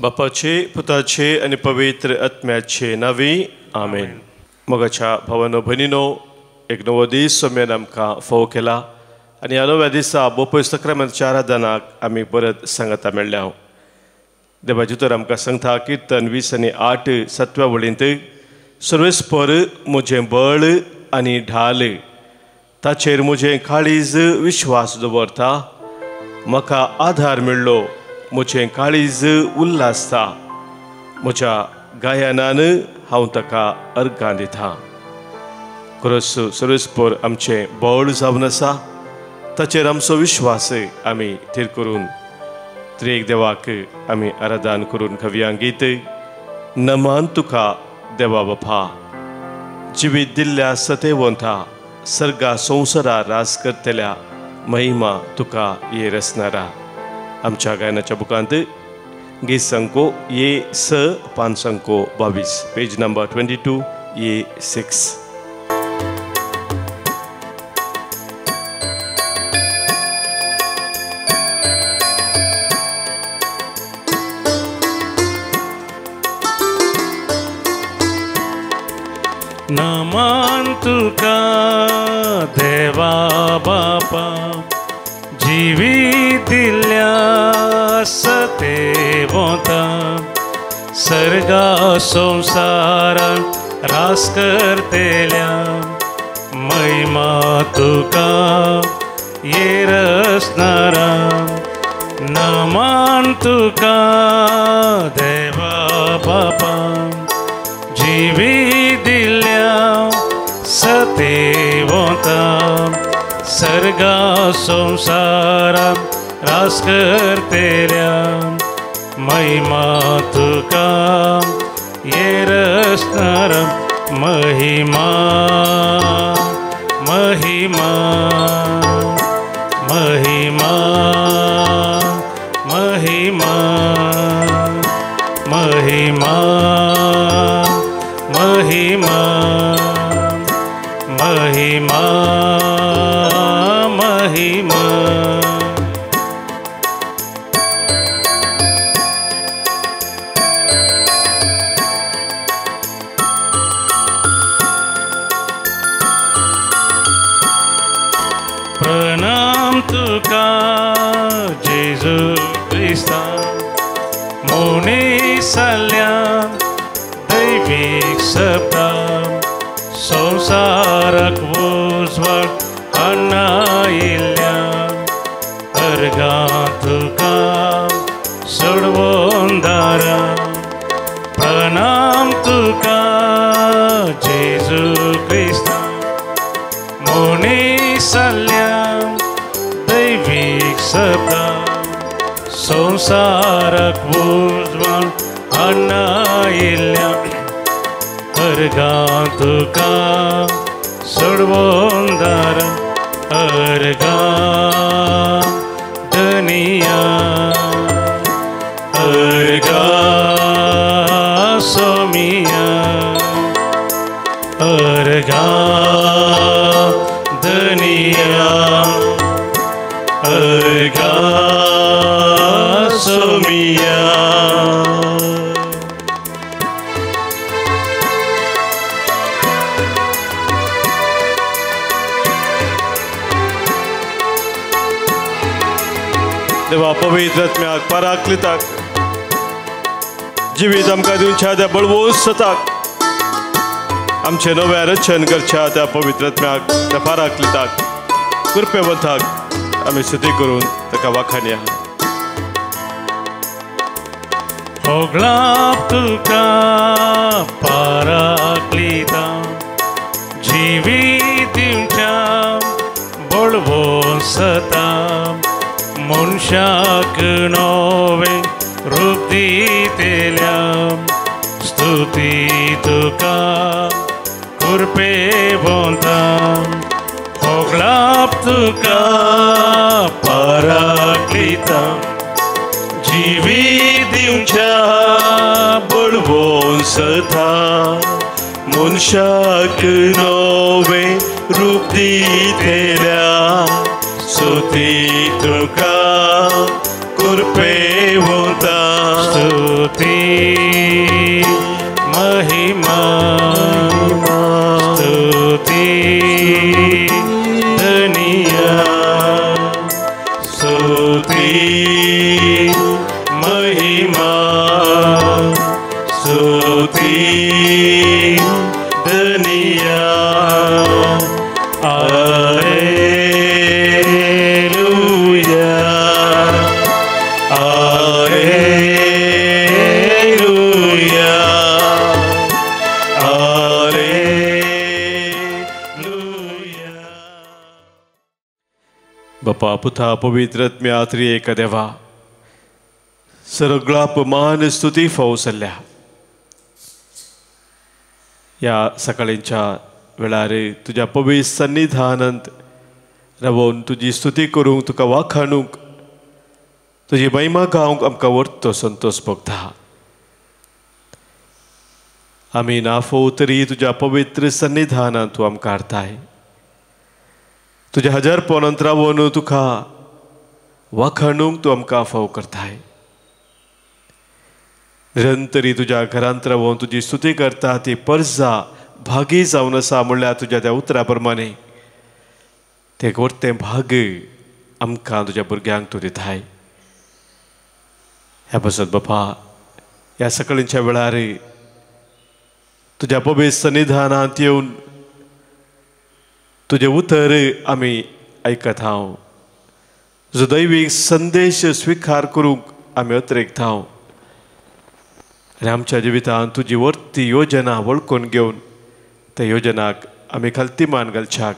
बापाचे पुताचे आनी पवित्र आत्म्याचे नांवी आमेन. मोगाच्या भावानो भयणीनो, एक नवो दीस सोम्यान आमकां फोव केला आनी ह्या नव्या दिसा बोपय सक्रामेंतच्या आराधनाक आमी परत सांगता मेळ्ळ्या. देवाचें तर आमकां सांगता किर्तन 20 आनी 8 सातव्या वळींत, सर्वेस्पर म्हजें बळ आनी ढाल, ताचेर म्हजें काळीज विश्वास दवरता, म्हाका आधार मेळ्ळो, म्हजें काळीज उल्हासता, म्हज्या गायनान हांव ताका अर्गां दिता. खरोच सर्वेस्पर आमचें बळ जावन आसा, ताचेर आमचो विश्वास आमी थीर करून त्रिएक देवाक आमी आराधन करून घेवया. गीत नमान तुका देवा बापा, जिवीत दिल्ल्या सतेवंता, सर्गा संवसारा रास करतल्या, महिमा तुका ये रसणारा. आमच्या गायनाच्या बुकांत गीत संको ये स पान संको 22, पेज नंबर 22 ये 6. नमान तुका देवा बापा, जिवी दिल्ल्या सतेवंता, सर्गा संवसारान रास करतेल्या, महिमा तुका ये रसणारा. नमान तुका देवा बापा, जिवी दिल्ल्या सतेवंता, सर्गा संवसारान रास करतेल्या, महिमा तुका ये रसणारा. महिमा महिमा महिमा महिमा महिमा महिमा महिमा महिमा. प्रणाम तुका जेजू क्रिस्ता, मोनी साल्या दैवीक सप्ता, संवसाराक उजवाड हाडना अर्गां तुका सोडवून दारा. प्रणाम तुका जेजू क्रिस्ता, मोनी साल्या दैवीक सप्ता, संवसाराक उजवाड हाडना अर्गां तुका सोडवून दारा. अर्गां धनिया, अर्गां सोमिया, अर्गां धनिया, अर्गां सोमिया. देवा पवित्र आत्म्याक पराक्लिताक जिवीत आमकां दिवच्या त्या बळवून सताक, आमचें नव्या रचन करच्या त्या पवित्र आत्म्याक त्या पराक्लिताक कृपेवंताक आमी स्तुती करून ताका वाखाणया. होगळाप तुका पराक्लिता, जिवीत दिवच्या बळवून सता, मनशाक नवें रूप दितेल्या, स्तुती तुका कृपेवंता. होगळाप तुका पराक्लिता, जिवीत दिवच्या बळवून सता, मनशाक नवें रूप दितेल्या, स्तुती तुका कृपेवंता. स्तुती महिमा स्तुती धनिया आलेलुया आलेलुया आलेलुया। बापा पुता पवित्र आत्म्या त्रिएक देवा सगळा अपमान स्तुती फावो जाल्ल्या ह्या सकाळींच्या वेळार तुज्या पवित्र सन्निधानांत रावून तुजी स्तुती करूंक तुका वाखाणूंक तुजी महिमा गावंक आमकां वर्तो संतोष भोगता। आमी नाफो तरी तुज्या पवित्र सन्निधानांत तूं आमकां हाडताय। तुज्या हजार पोनांत रावून तुका वाखाणूंक तूं आमकां फाव करताय। निरंतरी तुज्या घरांत रावून तुजी स्तुती करता ती परजा भागी जावन आसा म्हणल्यार तुज्या त्या उतरा प्रमाणे तें गोरतें भाग आमकां तुज्या भुरग्यांक तूं दिताय। ह्या पासत बापा ह्या सकाळींच्या वेळार तुज्या पवित्र सन्निधानांत येवन तुजें उतर आमी आयकत हांव, तुजो दैवीक संदेश स्विकार करूंक आमी अत्रेकता हांव आनी आमच्या जिवितांत तुजी वर्ती योजना वळखून घेवन त्या योजनाक आमी खालती मान घालच्याक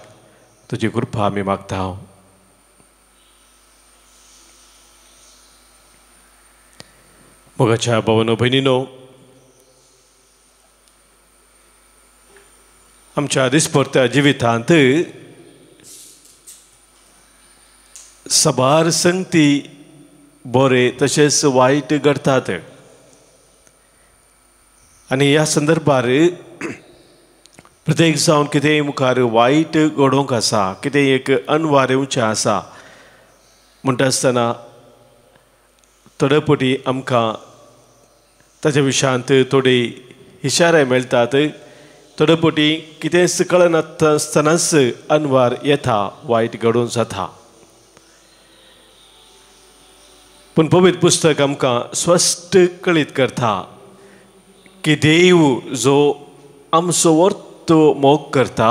तुजी कृपा आमी मागता हांव। मोगाच्या भावानो भयणीनो, आमच्या दिसपडत्या जिवितांत साबार संगती बरे तशेंच वायट घडटात आनी ह्या संदर्भार प्रत्येक जावन कितेंय मुखार वायट घडोवंक आसा, कितेंय एक अनवार येवचें आसा म्हणटा आसतना थोडे फावटी आमकां ताच्या विशयांत थोडे इशारे मेळटात, थोडे फावटी कितेंच कळनासतनाच अनवार येता, वायट घडोवन जाता। पूण पवित्र पुस्तक आमकां स्पश्ट कळीत करता की देव जो आमचो वर्तो मोग करता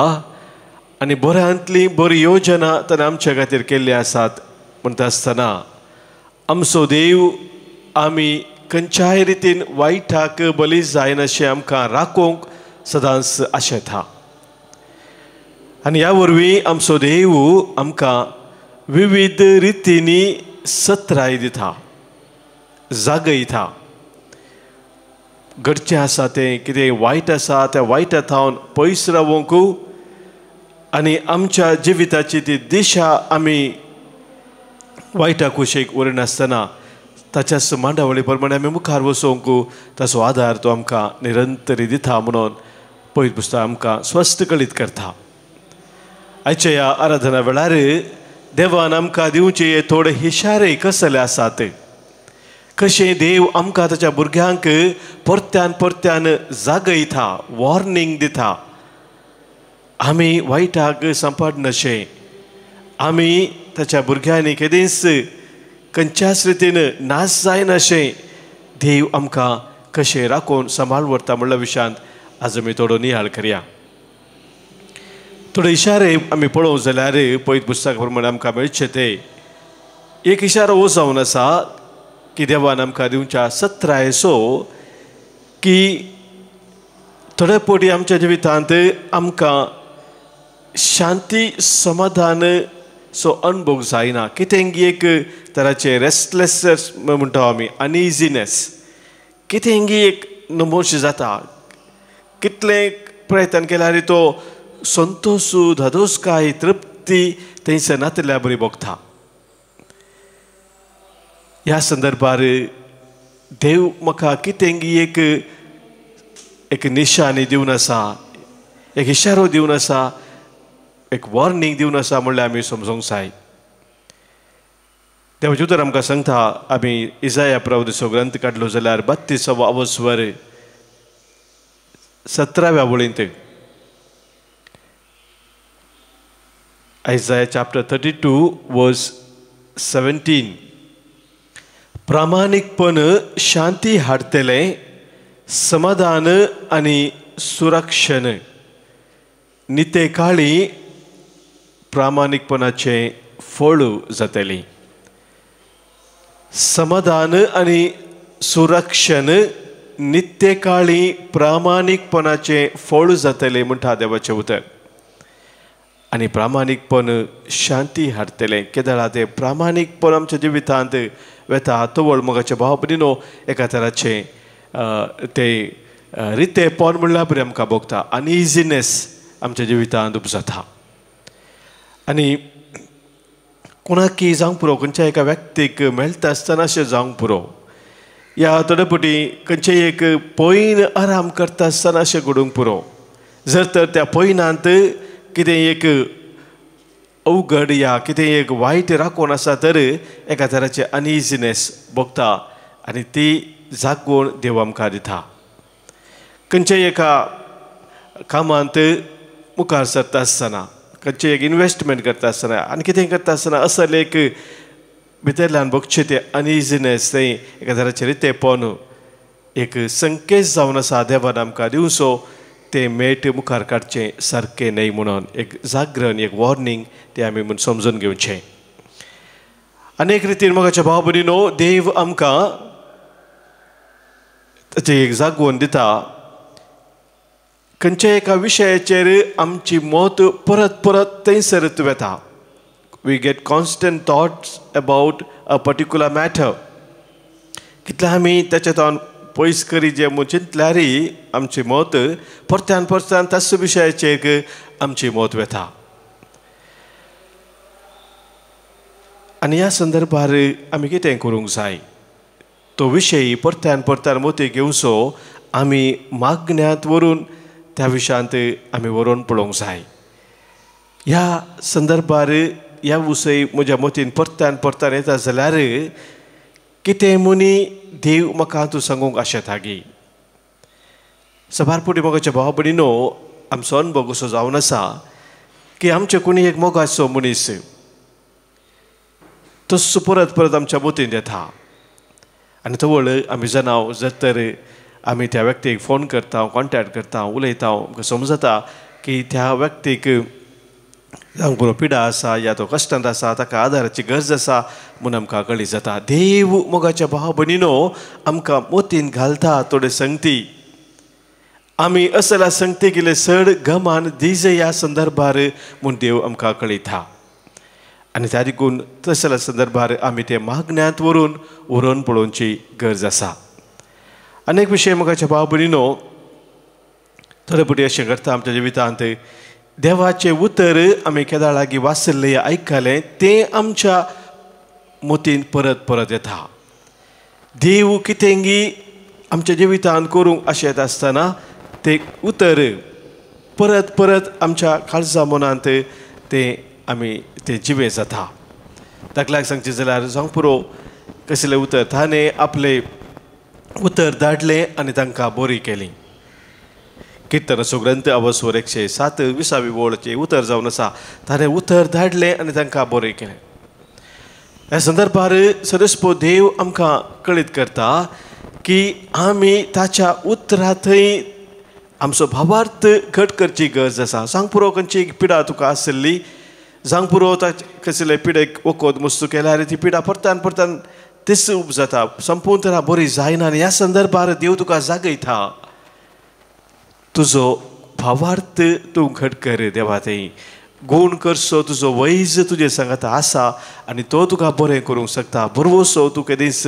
आनी बऱ्यांतली बरी योजना ताणें आमच्या खातीर केल्ली आसात म्हणटा आसतना आमचो देव आमी खंयच्याय रितीन वायटाक बली जायनाशें आमकां राखूंक सदांच आशेता आनी ह्या वरवीं आमचो देव आमकां विविध रितींनी सत्राय दिता, जागयता। घडचें आसा तें कितें वायट आसा त्या वायटा थावन पयस रावूंक आनी आमच्या जिविताची ती दिशा आमी वायटा कुशीक उरनासतना ताच्या मांडावळी प्रमाणे आमी मुखार वचोंक ताचो आदार तो आमकां निरंतरी दिता म्हणून पवित्र पुस्तक आमकां स्वस्थ कळीत करता। आयच्या ह्या आराधना वेळार देवान आमकां दिवचे थोडे इशारे कसले आसात, कशें देव आमकां ताच्या भुरग्यांक परत्यान परत्यान जागयता, वॉर्निंग दिता, आमी वायटाक सांपडनाशें, आमी ताच्या भुरग्यांनी केदींच खंयच्याच रितीन नाश जायनाशें देव आमकां कशें राखून सांबाळ व्हरता म्हणल्या विशयांत आज आमी थोडो नियाळ करया। थोडे इशारे आमी पळोवंक जाल्यार पवित्र पुस्तका प्रमाणे आमकां मेळचे ते एक इशारो हो जावन आसा की देवान आमकां दिवच्या सत्रायेचो की थोडे फावटी आमच्या जिवितांत आमकां शांती समाधान सो अनुभव जायना, कितें एक तराचें रेस्टलेस म्हणटा आमी, अनइझीनेस, कितें एक नमोश जाता, कितलें प्रयत्न केल्यार तो संतोश धादोसकाय तृप्ती थंयसर नातिल्ल्या बरी भोगता। ह्या संदर्भार देव म्हाका कितें एक एक निशानी दिवन आसा, एक इशारो दिवन आसा, एक वॉर्निंग दिवन आसा म्हणल्यार आमी समजूंक जाय। देवाचें उतर आमकां सांगता, आमी इजाया प्रवादीचो ग्रंथ काडलो जाल्यार 32वो अवस्वर 17व्या वळींत, Isaiah chapter 32 verse 17, प्रामाणीकपण शांती हाडटलें, समाधान आनी सुरक्षण. निते काळी प्रामाणीकपणाचें फळ जातलें. समाधान आनी सुरक्षण नित्यकाळी प्रामाणीकपणाचें फळ जातलें म्हणटा देवाचें उतर. आनी प्रामाणीकपण शांती हाडटलें. केदळा तें प्रामाणीकपण आमच्या जिवितांत वेता तवळ मोगाचे भाव भयणीनो एका तराचें तें रितेपण म्हणल्यार बरें आमकां भोगता, अनइझीनेस आमच्या जिवितांत उपजाता. आनी कोणाकी जावंक पुरो, खंयच्या एका व्यक्तीक मेळटा आसतना अशें जावंक पुरो, या थोडे फावटी खंयचेय एक पयन आराम करता आसतना अशें घडूंक पुरो. जर तर त्या पयनांत कितें एक अवघड या कितें एक वायट राखून आसा तर एका तराचें अनइझीनेस भोगता आनी ती जागवण देव आमकां दिता. खंयच्याय एका कामांत मुखार सरता आसतना, खंयचें एक इनवेस्टमेंट करता आसतना आनी कितें करता आसतना असले एक भितरल्यान भोगचें तें अनइझीनेस, तें एका तराचें रितेपण एक संकेत जावन आसा देवान आमकां दिवचो तें मेट मुखार काडचें सारकें न्हय म्हणून एक जागरण, एक वॉर्निंग तें आमी म्हूण समजून घेवचें. अनेक रितीन मोगाच्या भाव भयणीनो देव आमकां ताचें एक जागवण दिता. खंयच्या एका विशयाचेर आमची मत परत परत थंयसरत वेता. We get constant thoughts about a particular matter. कितले आमी ताच्या तावन पयस करी जे म्हूण चिंतल्यारय आमची मत परत्यान परत्यान त्याच विशयाचेर आमची मत वेता. आनी ह्या संदर्भार आमी कितें करूंक जाय, तो विशय परत्यान परत्यान मती घेवचो आमी मागण्यांत व्हरून त्या विशयांत आमी व्हरून पळोवंक जाय. ह्या संदर्भार ह्या विशय म्हज्या मतीन परत्यान परत्यान येता जाल्यार कितें मुनी देव म्हाका तूं सांगूंक आशेता गी. सबार फावटी मोगाच्या भाव भयणीनो आमचो अणभव असो जावन आसा की आमचे कोणी एक मोगाचो मनीस तस्सो परत परत आमच्या मतीन येता आनी तवळ आमी जाणाव जर तर आमी त्या व्यक्तीक फोन करता, कॉन्टेक्ट करता, उलयता, आमकां समजता की त्या व्यक्तीक जावंक बरो पिडा आसा या तो कश्टांत आसा, ताका आदाराची गरज आसा म्हूण आमकां कळी जाता. देव मोगाच्या भाव भयणीनो आमकां मोतीन घालता थोडे संगती. आमी असल्या संगती गेले चड गमान दिजे ह्या संदर्भार म्हूण देव आमकां कळयता. आनी त्या देखून तसल्या संदर्भार आमी ते मागण्यांत व्हरून व्हरून पळोवची गरज आसा. अनेक विशय मोगाच्या भाव भयणीनो थोडे फावटी अशें करता आमच्या जिवितांत देवाचें उतर आमी केदाळ लागीं वाचल्लें आयकलें तें आमच्या मतीन परत परत येता. देव कितेंगी आमच्या जिवितांत करूंक अशें येता आसतना तें उतर परत परत आमच्या काळजा मनांत तें आमी तें जिवें जाता. दाखल्याक सांगचें जाल्यार जावंक पुरो कसलें उतर ताणें आपलें उतर धाडलें आनी तांकां बरी केली. किर्तनाचो ग्रंथ अवस्वर 107 विसावी वळचें उतर जावन आसा. ताणें उतर धाडलें आनी तांकां बरें केलें. ह्या संदर्भार सरस्पो देव आमकां कळीत करता की आमी ताच्या उतरा थंय आमचो भावार्थ घट करची गरज आसा. सांग पुरो खंयची एक पिडा तुका आसली, जावंक पुरो कसले पिडेक वखद मस्तू केल्यार ती पिडा परतान परतान तीच उब जाता, संपून तर बरी जायना. आनी ह्या संदर्भार देव तुका जागयता, तुजो भावार्थ तूं घट कर देवा थंय गूण करचो, तुजो वैज तुजे सांगाता आसा आनी तो तुका बरें करूंक शकता. बरवसो तूं केदीच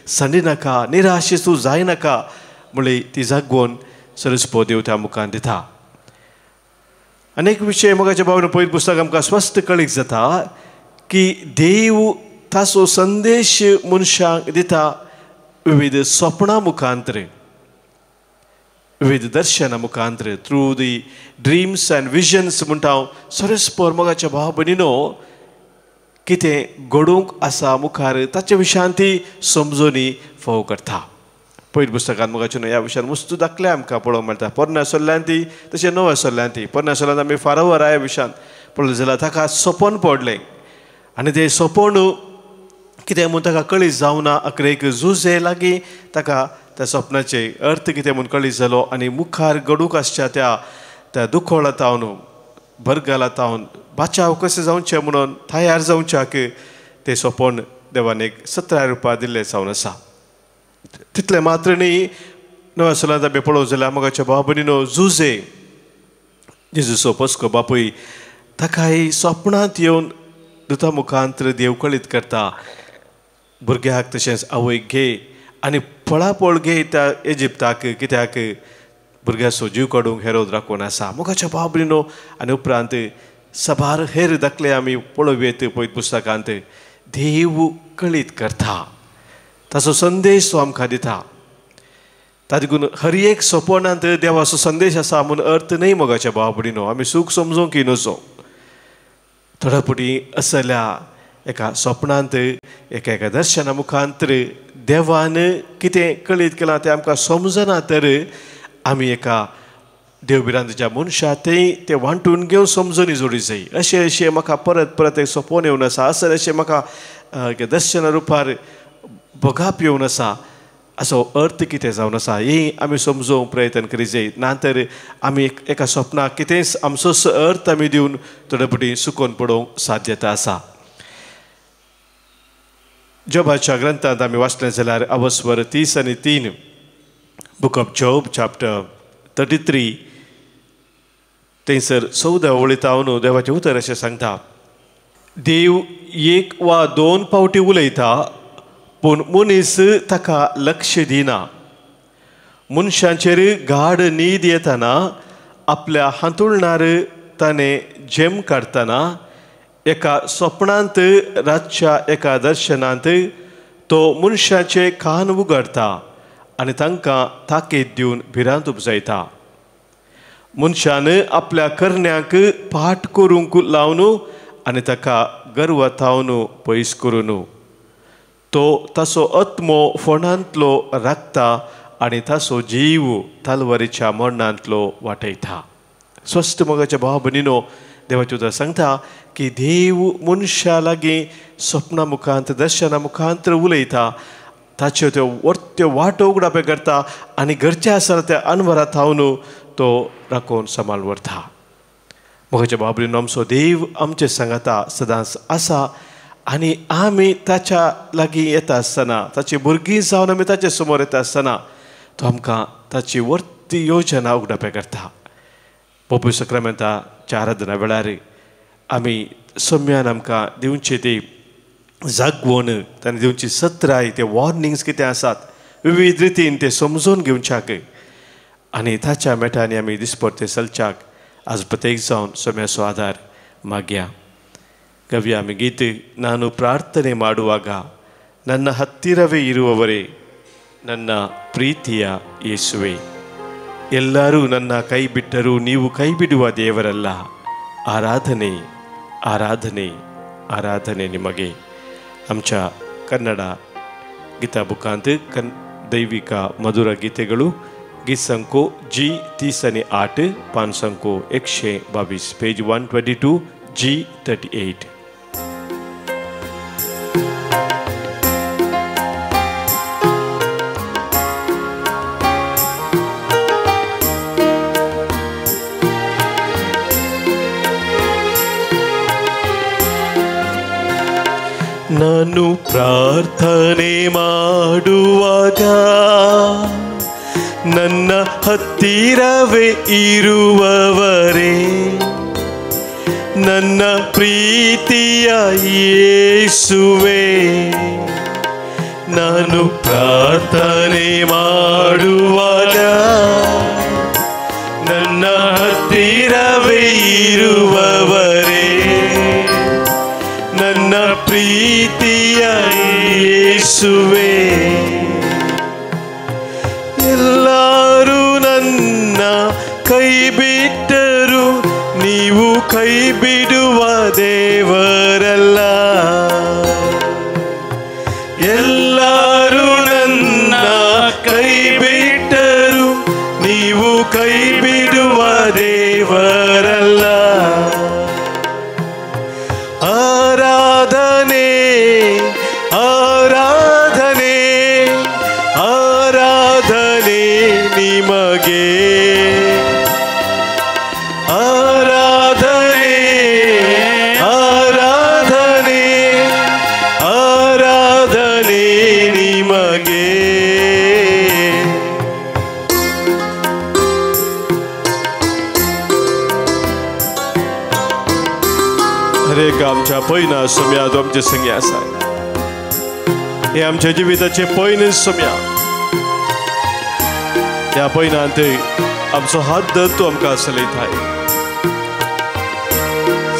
सांडी नाका, निराश तूं जायनाका म्हणली ती जागवण सरस्पो देव त्या मुखान दिता. अनेक विशय मोगाच्या भावान पयलीं पुस्तक आमकां स्पश्ट कळीत जाता की देव ताचो संदेश मनशांक दिता विविध सपनां मुखांतर, विविध दर्शनां मुखांतर, through the dreams and visions म्हणटा हांव. सरस्पर मोगाच्या भाव भयणीनो कितें घडूंक आसा मुखार ताचे विशयान ती समजोनी फोव करता. पयलीं पुस्तकान मोगाचे न्हय ह्या विशयान वस्तू दाखल्या आमकां पळोवंक मेळटा. पोरण्या सोल्ल्यान ती तशें नव्या सोल्ल्यान ती. पोरण्या सोल्ल्यान आमी फारावर ह्या विशयान पळयलें जाल्यार ताका सपन पडलें आनी तें सपन कितें म्हूण ताका कळीत जावना. अकरेक जुजे लागीं ताका त्या सपनाचे अर्थ कितें म्हूण कळीत जालो आनी मुखार घडूंक आसच्या त्या त्या दुखोळा तावन बरगाला तावन बाचाव कशें जावचें म्हणून तयार जावच्याक तें सपन देवान एक 17 रुपया दिल्लें जावन आसा. तितलें मात्र न्ही, नव्या सोलांत आमी पळोवंक जाल्यार मोगाच्या भाव भयणीनो, जुजे जेजूचो पोसको बापूय ताकाय सपनांत येवन दुता मुखांत देव कळीत करता, भुरग्याक तशेंच आवयक घे आनी पळापळ घे त्या इजिप्ताक, कित्याक भुरग्याचो जीव काडूंक हेरोद राखून आसा. मोगाच्या भाव भयणीनो, आनी उपरांत सबार हेर दाखले आमी पळोवयेत पवित्र पुस्तकांत. देव कळीत करता, ताचो संदेश तो आमकां दिता. ताका हर एक सपनांत देवाचो संदेश आसा म्हूण अर्थ न्हय मोगाच्या भाव भयणीनो, आमी सूख समजूंक नजो. थोड्या फावटी असल्या एका सपनांत एका एका दर्शना मुखांत देवान कितें कळीत केलां तें आमकां समजना तर आमी एका देवभिरांतीच्या मनशा थंय तें वांटून घेवन समजणी जोडी जाय. अशें अशें म्हाका परत परत एक सपन येवन आसा, अशें अशें म्हाका दर्शना रुपार भोगाप येवन आसा, असो अर्थ कितें जावन आसा हें आमी समजोवंक प्रयत्न करी जाय. ना तर आमी एका सपनाक कितेंच आमचोच अर्थ आमी दिवन थोडे फावटी सुकोवन पडोवंक साध्यता आसा. जोबाच्या ग्रंथांत आमी वाचलें जाल्यार अवस्वर 33, book of Job chapter 33 थंयसर 14 वळींत देवाचें उतर अशें सांगता, देव एक वा दोन फावटी उलयता पूण मनीस ताका लक्ष दिना. मनशांचेर गाढ न्हीद येतना आपल्या हांतुळणार ताणें झेम काडटना एका सपनांत रातच्या एका दर्शनांत तो मनशाचे कान उगडटा आनी तांकां ताकीद दिवन भिरांत उपजायता. मनशान आपल्या करण्यांक पाठ करूंक लावन आनी ताका गर्वतावन पयस करून तो ताचो आत्मो फोंडांतलो राखता आनी ताचो जीव तलवारीच्या मरणांतलो वाटयता. स्वस्थ मोगाच्या भाव भयणीनो, देवाचें उतर सांगता की देव मनशा लागीं सपना मुखांत दर्शना मुखांत उलयता, ताच्यो त्यो वर्त्यो वाटो उगडापे करता आनी घरचे आसतना त्या अनवरा थावन तो राखून सांबाळ व्हरता. मोगाच्या भाव भयणीनो, आमचो देव आमचे सांगाता सदांच आसा आनी आमी ताच्या लागीं येता आसतना, ताची भुरगीं जावन आमी ताचे समोर येता आसतना तो आमकां ताची वर्ती योजना उगडापे करता. पवित्र सक्रामेंताच्या आराधना वेळार आमी सम्यान आमकां दिवची ती जागवण, ताणें दिवची सत्राय, ते वॉर्निंग्स कितें आसात विविध रितीन ते समजून घेवच्याक आनी ताच्या मेटांनी आमी दिसपडते चलच्याक आज प्रत्येक जावन सम्याचो आदार मागया. ಕವಿಯ ಗೀತೆ ನಾನು ಪ್ರಾರ್ಥನೆ ಮಾಡುವಾಗ ನನ್ನ ಹತ್ತಿರವೇ ಇರುವವರೇ ನನ್ನ ಪ್ರೀತಿಯ ಯೇಸುವೆ, ಎಲ್ಲರೂ ನನ್ನ ಕೈ ಬಿಟ್ಟರೂ ನೀವು ಕೈ ಬಿಡುವ ದೇವರಲ್ಲ. ಆರಾಧನೆ ಆರಾಧನೆ ಆರಾಧನೆ ನಿಮಗೆ. आमच्या कन्नड गीता बुकांत दैविक मधुर गीतेಗಳು गीत संको जी 30 आणि 8, पान संको 122, पेज 122, जी 38. ನಾನು ಪ್ರಾರ್ಥನೆ ಮಾಡುವಾಗ ನನ್ನ ಹತ್ತಿರವೇ ಇರುವವರೇ ನನ್ನ ಪ್ರೀತಿಯ ಯೇಸುವೆ, ನಾನು ಪ್ರಾರ್ಥನೆ ಮಾಡುವಾಗ ನನ್ನ ಹತ್ತಿರವೇ ಇರುವವರೇ ನನ್ನ ಪ್ರೀತಿಯ ಯೇಸುವೆ. ಎಲ್ಲರೂ ನನ್ನ ಕೈ ಬಿಟ್ಟರು ನೀವು ಕೈ ಬಿಡುವ ದೇವರಲ್ಲ. ಎಲ್ಲರೂ ನನ್ನ ಕೈ ಬಿಟ್ಟರು ನೀವು ಕೈ ಬಿಡುವ ದೇವರಲ್ಲ. ಆರಾಧನೆ ನಿಮಗೆ. हरेक आमच्या पयना सोम्या तूं आमचे संगी आसा. हे आमच्या जिविताचे पयन सोम्या, ह्या पयनांत आमचो हात धर तूं आमकां चलयताय.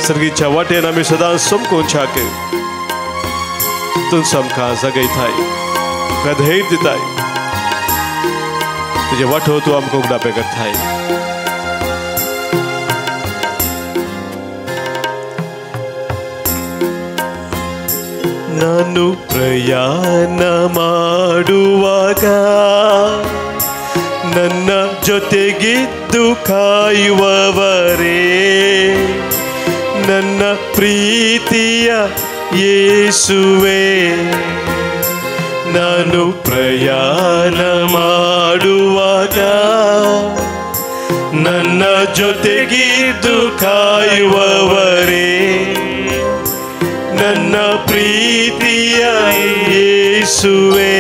सर्गीच्या वाटेन आमी सदांच समकोवच्याक तूंच आमकां जगयताय, आमकां धैर्य दिताय. तुजे वाटो तूं आमकां उगडापे करताय. ನಾನು ಪ್ರಯಾಣ ಮಾಡುವಾಗ ನನ್ನ ಜೊತೆಗಿದ್ದು ಕಾಯುವವರೇ, ನನ್ನ ಪ್ರೀತಿಯ ಯೇಸುವೆ. ನಾನು ಪ್ರಯಾಣ ಮಾಡುವಾಗ ನನ್ನ ಜೊತೆಗಿದ್ದು ಕಾಯುವವರೇ, ನನ್ನ ಪ್ರೀತಿಯ ಯೇಸುವೆ.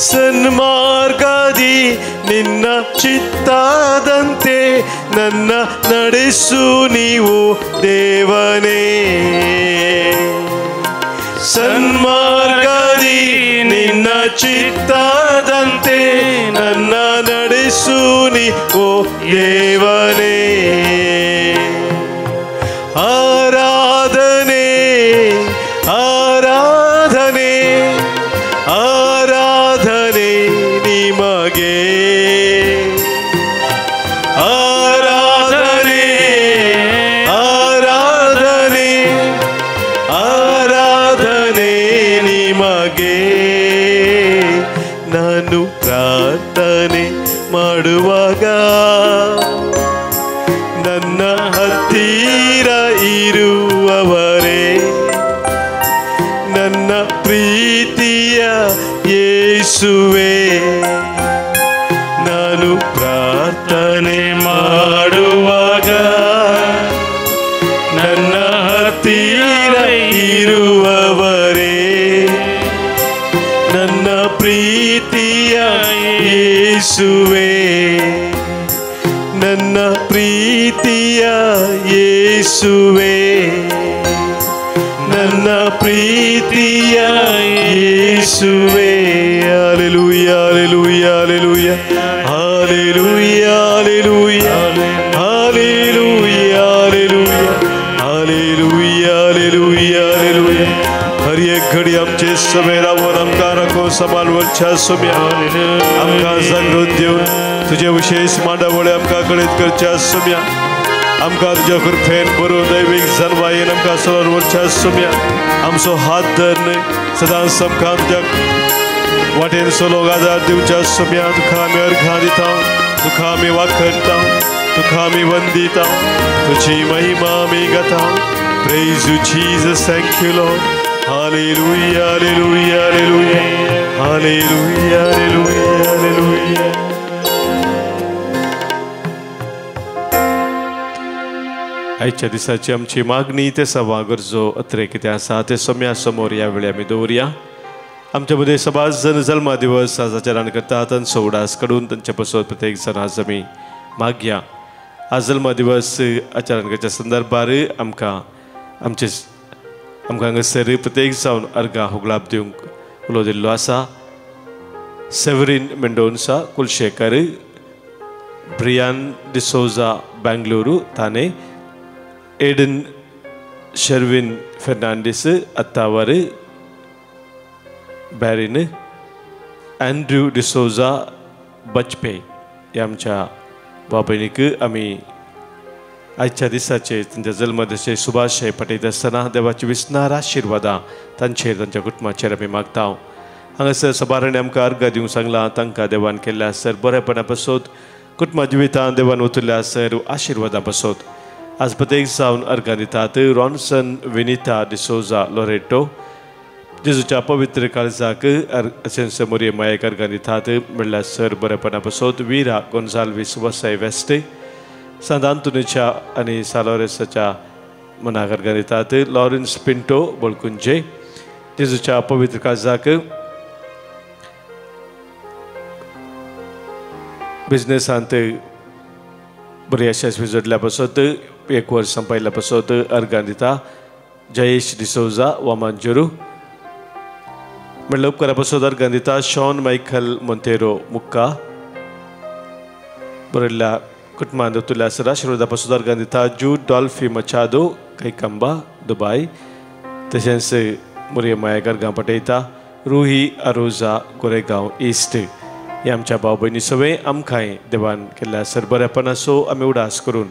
ಸನ್ಮಾರ್ಗದಿ ನಿನ್ನ ಚಿತ್ತದಂತೆ ನನ್ನ ನಡೆಸು ನೀವು ದೇವನೇ. ಸನ್ಮಾರ್ಗದಿ ನಿನ್ನ ಚಿತ್ತದಂತೆ ನನ್ನ ನಡೆಸು ನೀವು ದೇವನೇ. ಆರಾಧನೆ ಆರಾಧನೆ ಆರಾಧನೆ ನಿಮಗೆ, ಆರಾಧನೆ ಆರಾಧನೆ ಆರಾಧನೆ ನಿಮಗೆ. ನಾನು ಪ್ರಾರ್ಥನೆ ಮಾಡುವಾಗ ನನ್ನ ಹತ್ತಿರ ಇರುವವರೇ, ನನ್ನ ಪ್ರೀತಿಯ ಯೇಸುವೆ. ನಾನು ಪ್ರಾರ್ಥನೆ ಮಾಡುವಾಗ ನನ್ನ ಹತ್ತಿರ ಇರುವವರೇ, ನನ್ನ ಪ್ರೀತಿಯ ಯೇಸುವೆ, ನನ್ನ ಪ್ರೀತಿಯ ಯೇಸುವೆ, ನನ್ನ ಪ್ರೀತಿಯ ಯೇಸುವೆ. Hallelujah, hallelujah, hallelujah, hallelujah, hallelujah, hallelujah, hallelujah, hallelujah, hallelujah. हर एक घडी आमचे समय रावन आमकां राखो सांबाळ वरच्या सोम्या, आमकां जागृत दिवन तुजे विशेष मांडावळे आमकां कळीत करच्या सोम्या, आमकां तुज्या कृपेन बरो दैवीक जनवायेन आमकां सरोवर वरच्या सोम्या, आमचो हात धर न्हय सदांच आमकां तुज्या वाटेन सोलोंक आदार दिवच्या सोम्या. तुका आमी अर्घां दिता, तुका आमी वाखणता, तुका आमी वंदिता, तुजी महिमा आमी गाता. Praise you Jesus, thank you Lord. Hallelujah, hallelujah, hallelujah, hallelujah, hallelujah, hallelujah. आयच्या दिसाची आमची मागणी ते सवा गरजो अत्रे कितें आसा ते सोम्या समोर ह्या वेळी आमी दवरया. आमच्या मदें सबाज जण जल्मा दिवस आज आचरण करता तांचो उडास काडून तांचे पासत प्रत्येक जण आज आमी मागया. आज जल्मा दिवस आचरण करच्या संदर्भार आमकां आमचे आमकां हांगासर प्रत्येक जावन अर्घां होगळाप दिवंक उलो दिल्लो आसा. सेवरीन मेंडोन्सा कुलशेखर, ब्रियान डिसोजा बेंगलुरू थाने, एडन शर्विन फेर्नांडीस अत्तावर बॅरीन, अँड्रू डिसोजा बचपे ह्या आमच्या बाबणीक आमी आयच्या दिसाचे तांच्या जल्मदिसाचे शुभाशय पठयता आसतना देवाची विसनार आशिर्वादां तांचेर तांच्या कुटुंबाचेर आमी मागता. हांगासर सभारांनी आमकां अर्घां दिवंक सांगलां, तांकां देवान केल्ल्या सर बरेपणा पासत कुटुंबा जिवितांत देवान ओतुल्ल्या सर आशिर्वादां पासत आज प्रत्येक जावन अर्घां दितात. रॉन्सन विनिता डिसोजा लोरेटो जेजूच्या पवित्र काळजाक अशें मोरये मायेक अर्घां दितात म्हणल्यार सर बरेपणा पासत. विरा गोन्साल्वीस वसाय वेस्ट सांत आंतोनीच्या आनी सालोरेसाच्या मनाक अर्घां दितात. लॉरन्स पिंटो बोळकुंजे, जेजूच्या पवित्र काळजाक बिजनेसांत बरी यशस्वी जोडल्या पासत एक वर्स संपायल्या पासत अर्गां दिता जयेश डिसोजा वामनजुरू. म्हणल्यार उपकारा पासत अर्गां दिता शॉन मायकल मोंतेरो मुक्का. बरयल्ल्या कुटुंबान दत्तुल्या आसरा आशिर्वादा पासत अर्गां दिता जूड डॉल्फी मचादो कैकंबा दुबाय. तशेंच मुरये मायक अर्गां पटयता रुही आरोजा गोरेगांव इस्ट. हे आमच्या भाव भयणी सगळे आमकांय देवान केल्ल्या सर बरेपणाचो आमी उडास करून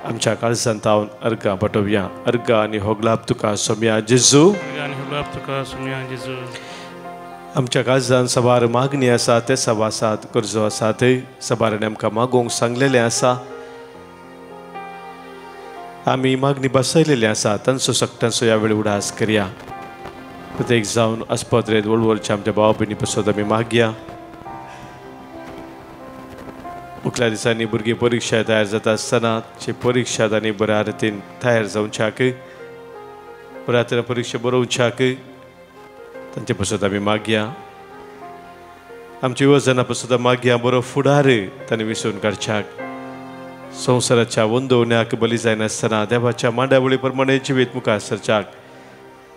आमच्या काळजांत तावन अर्गां पटोवया. अर्गां आनी होगलाप तुका सोम्या जेजू. आमच्या काळजान सबार मागणी आसा, ते सभा आसात, गरजो आसात, सबारान आमकां मागूंक सांगलेलें आसा, आमी मागणी बसयलेली आसा, तांचो सक्तांचो ह्या वेळी उडास करया. प्रत्येक जावन आस्पत्रेंत वळवळच्या आमच्या भाव भयणी पसत आमी मागया. मुखल्या दिसांनी भुरगीं परिक्षा तयार जाता आसतना ती परिक्षा तांणी बऱ्या रितीन तयार जावच्याक, बऱ्या तरेन परिक्षा बरोवच्याक तांचे पसत आमी मागया. आमची युवजना पसत मागया बरो फुडार तांणी विसरून काडच्याक, संवसाराच्या वंदवण्याक बली जायनासतना देवाच्या मांडावळी प्रमाणे जिवीत मुखार सरच्याक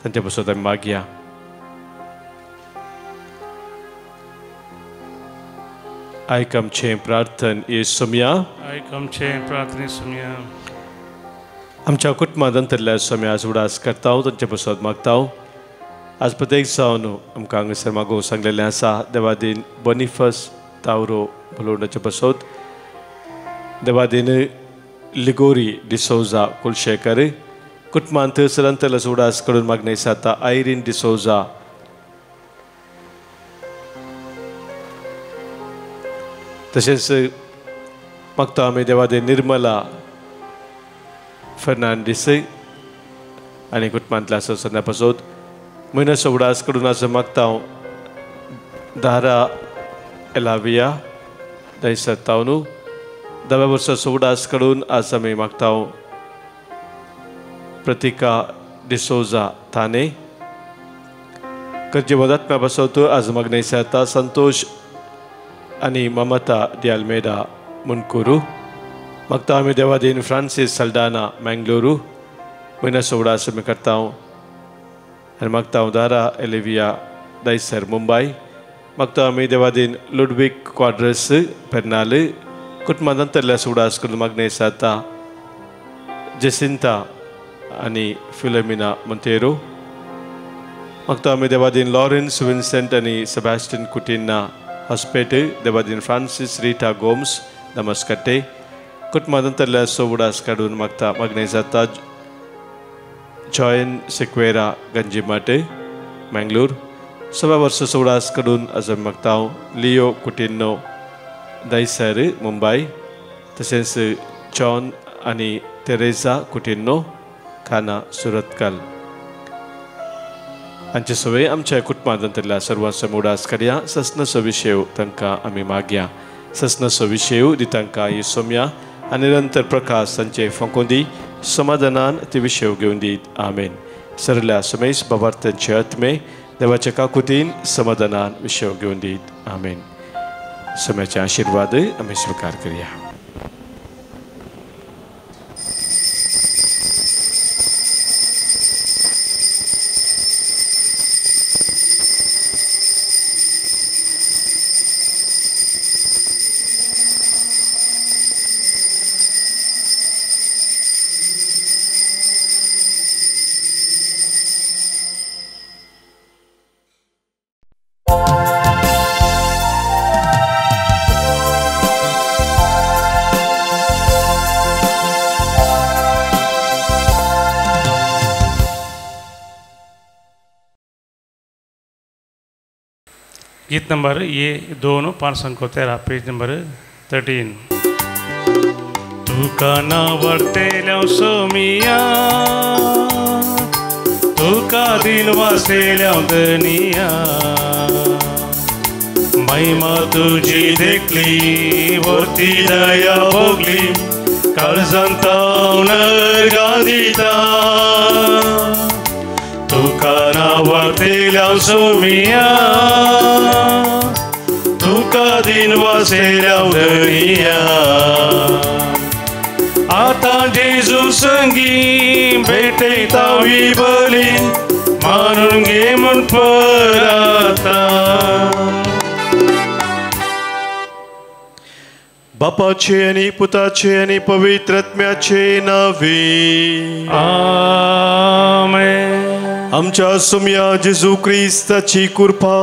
तांचे पसत आमी मागया. आयक आमचें प्रार्थन येसुम्या. आयक आमचें प्रार्थने सुम्या. आमच्या कुटुंबांत अंतरल्या सोम्या आज उडास करता, तांचे पसत मागता. आज प्रत्येक जावन आमकां हांगासर मागोवंक सांगलेलें आसा देवादीन बोनिफस तावरो भलोवण्याचे पसत, देवादीन लिगोरी डिसोजा कुलशेकर कुटुंबांत सर उडास करून मागणें जाता आयरीन डिसोजा. तशेंच मागता आमी देवादे निर्मला फर्नांडीस आनी कुटुंबांतल्या सदस्यां पासत म्हयन्याचो उडास करून आज मागता हांव दारा एलाविया दयसर तावनू. 10व्या वर्साचो उडास करून आज आमी मागता हांव प्रतिका डिसोजा थाने. गरजे मदात्म्या पासत आज मागणें जाता संतोष आनी ममता डी मुनकुरू. मागता आमी देवादीन फ्रांसीस सल्डाना मँगलोरू म्हयन्याचो उडास आमी करता आनी मागता हांव दारा एलिविया दयसर मुंबय. मागता आमी देवादीन लुडवीक क्वाड्रस पेर्नाल कुटुंबांत अंतरल्या उडास करून मागणें जाता जेसिंता आनी फिलोमिना मोंतेरो. मागता आमी देवादीन लॉरेन्स विन्सेंट आनी सेबास्टियन कुटिन्ना हॉस्पेट, देवादीन फ्रांसीस रिटा गोम्स नमस्कटे कुटुंबांत अंतरल्या उडास काडून मागता मागणें जाता जॉयन सिक्वेरा गंजिमाटे मँगलोर. 100 वर्सां उडास काडून आज आमी मागता हांव लियो कुटिन्नो दयसर मुंबय. तशेंच जॉन आनी तेरेजा कुटिन्नो खाना सुरतकल हांचे सवय आमच्या कुटुंबांत अंतरल्या सर्वांचो उडास करया. ससनसो विशेव तांकां आमी मागया. ससनसो विशेव दी तांकां ही सोम्या आनी निरंतर प्रकाश तांचे फांकून दी, समाधानान ती विशेव घेवन दीत. आमेन. सरल्या समेस बाबार्थांचे आत्मे देवाच्या काकुतीन समाधानान विशेव घेवन दीत. आमेन. सोम्याचे आशिर्वाद आमी स्विकार करया. गीत नंबर ये 2 513 पेज नंबर 13. तुका नावडतेल्या सोमिया, तुका दिल वासेल्या दनिया, महिमा तुझी देखली वरती दया भोगली, काळजांत तावन गादिता. तुका नाव सुवातेल्या सोमिया तुका दिनवासेल्या धनिया आतां जेजू संगी भेटयता बली मानून घे म्हूण पराता. बापाचे आनी पुताचे आनी पवित्र आत्म्याचे नांवे आमेन. आमच्या सोम्या जेजू क्रिस्ताची कृपा,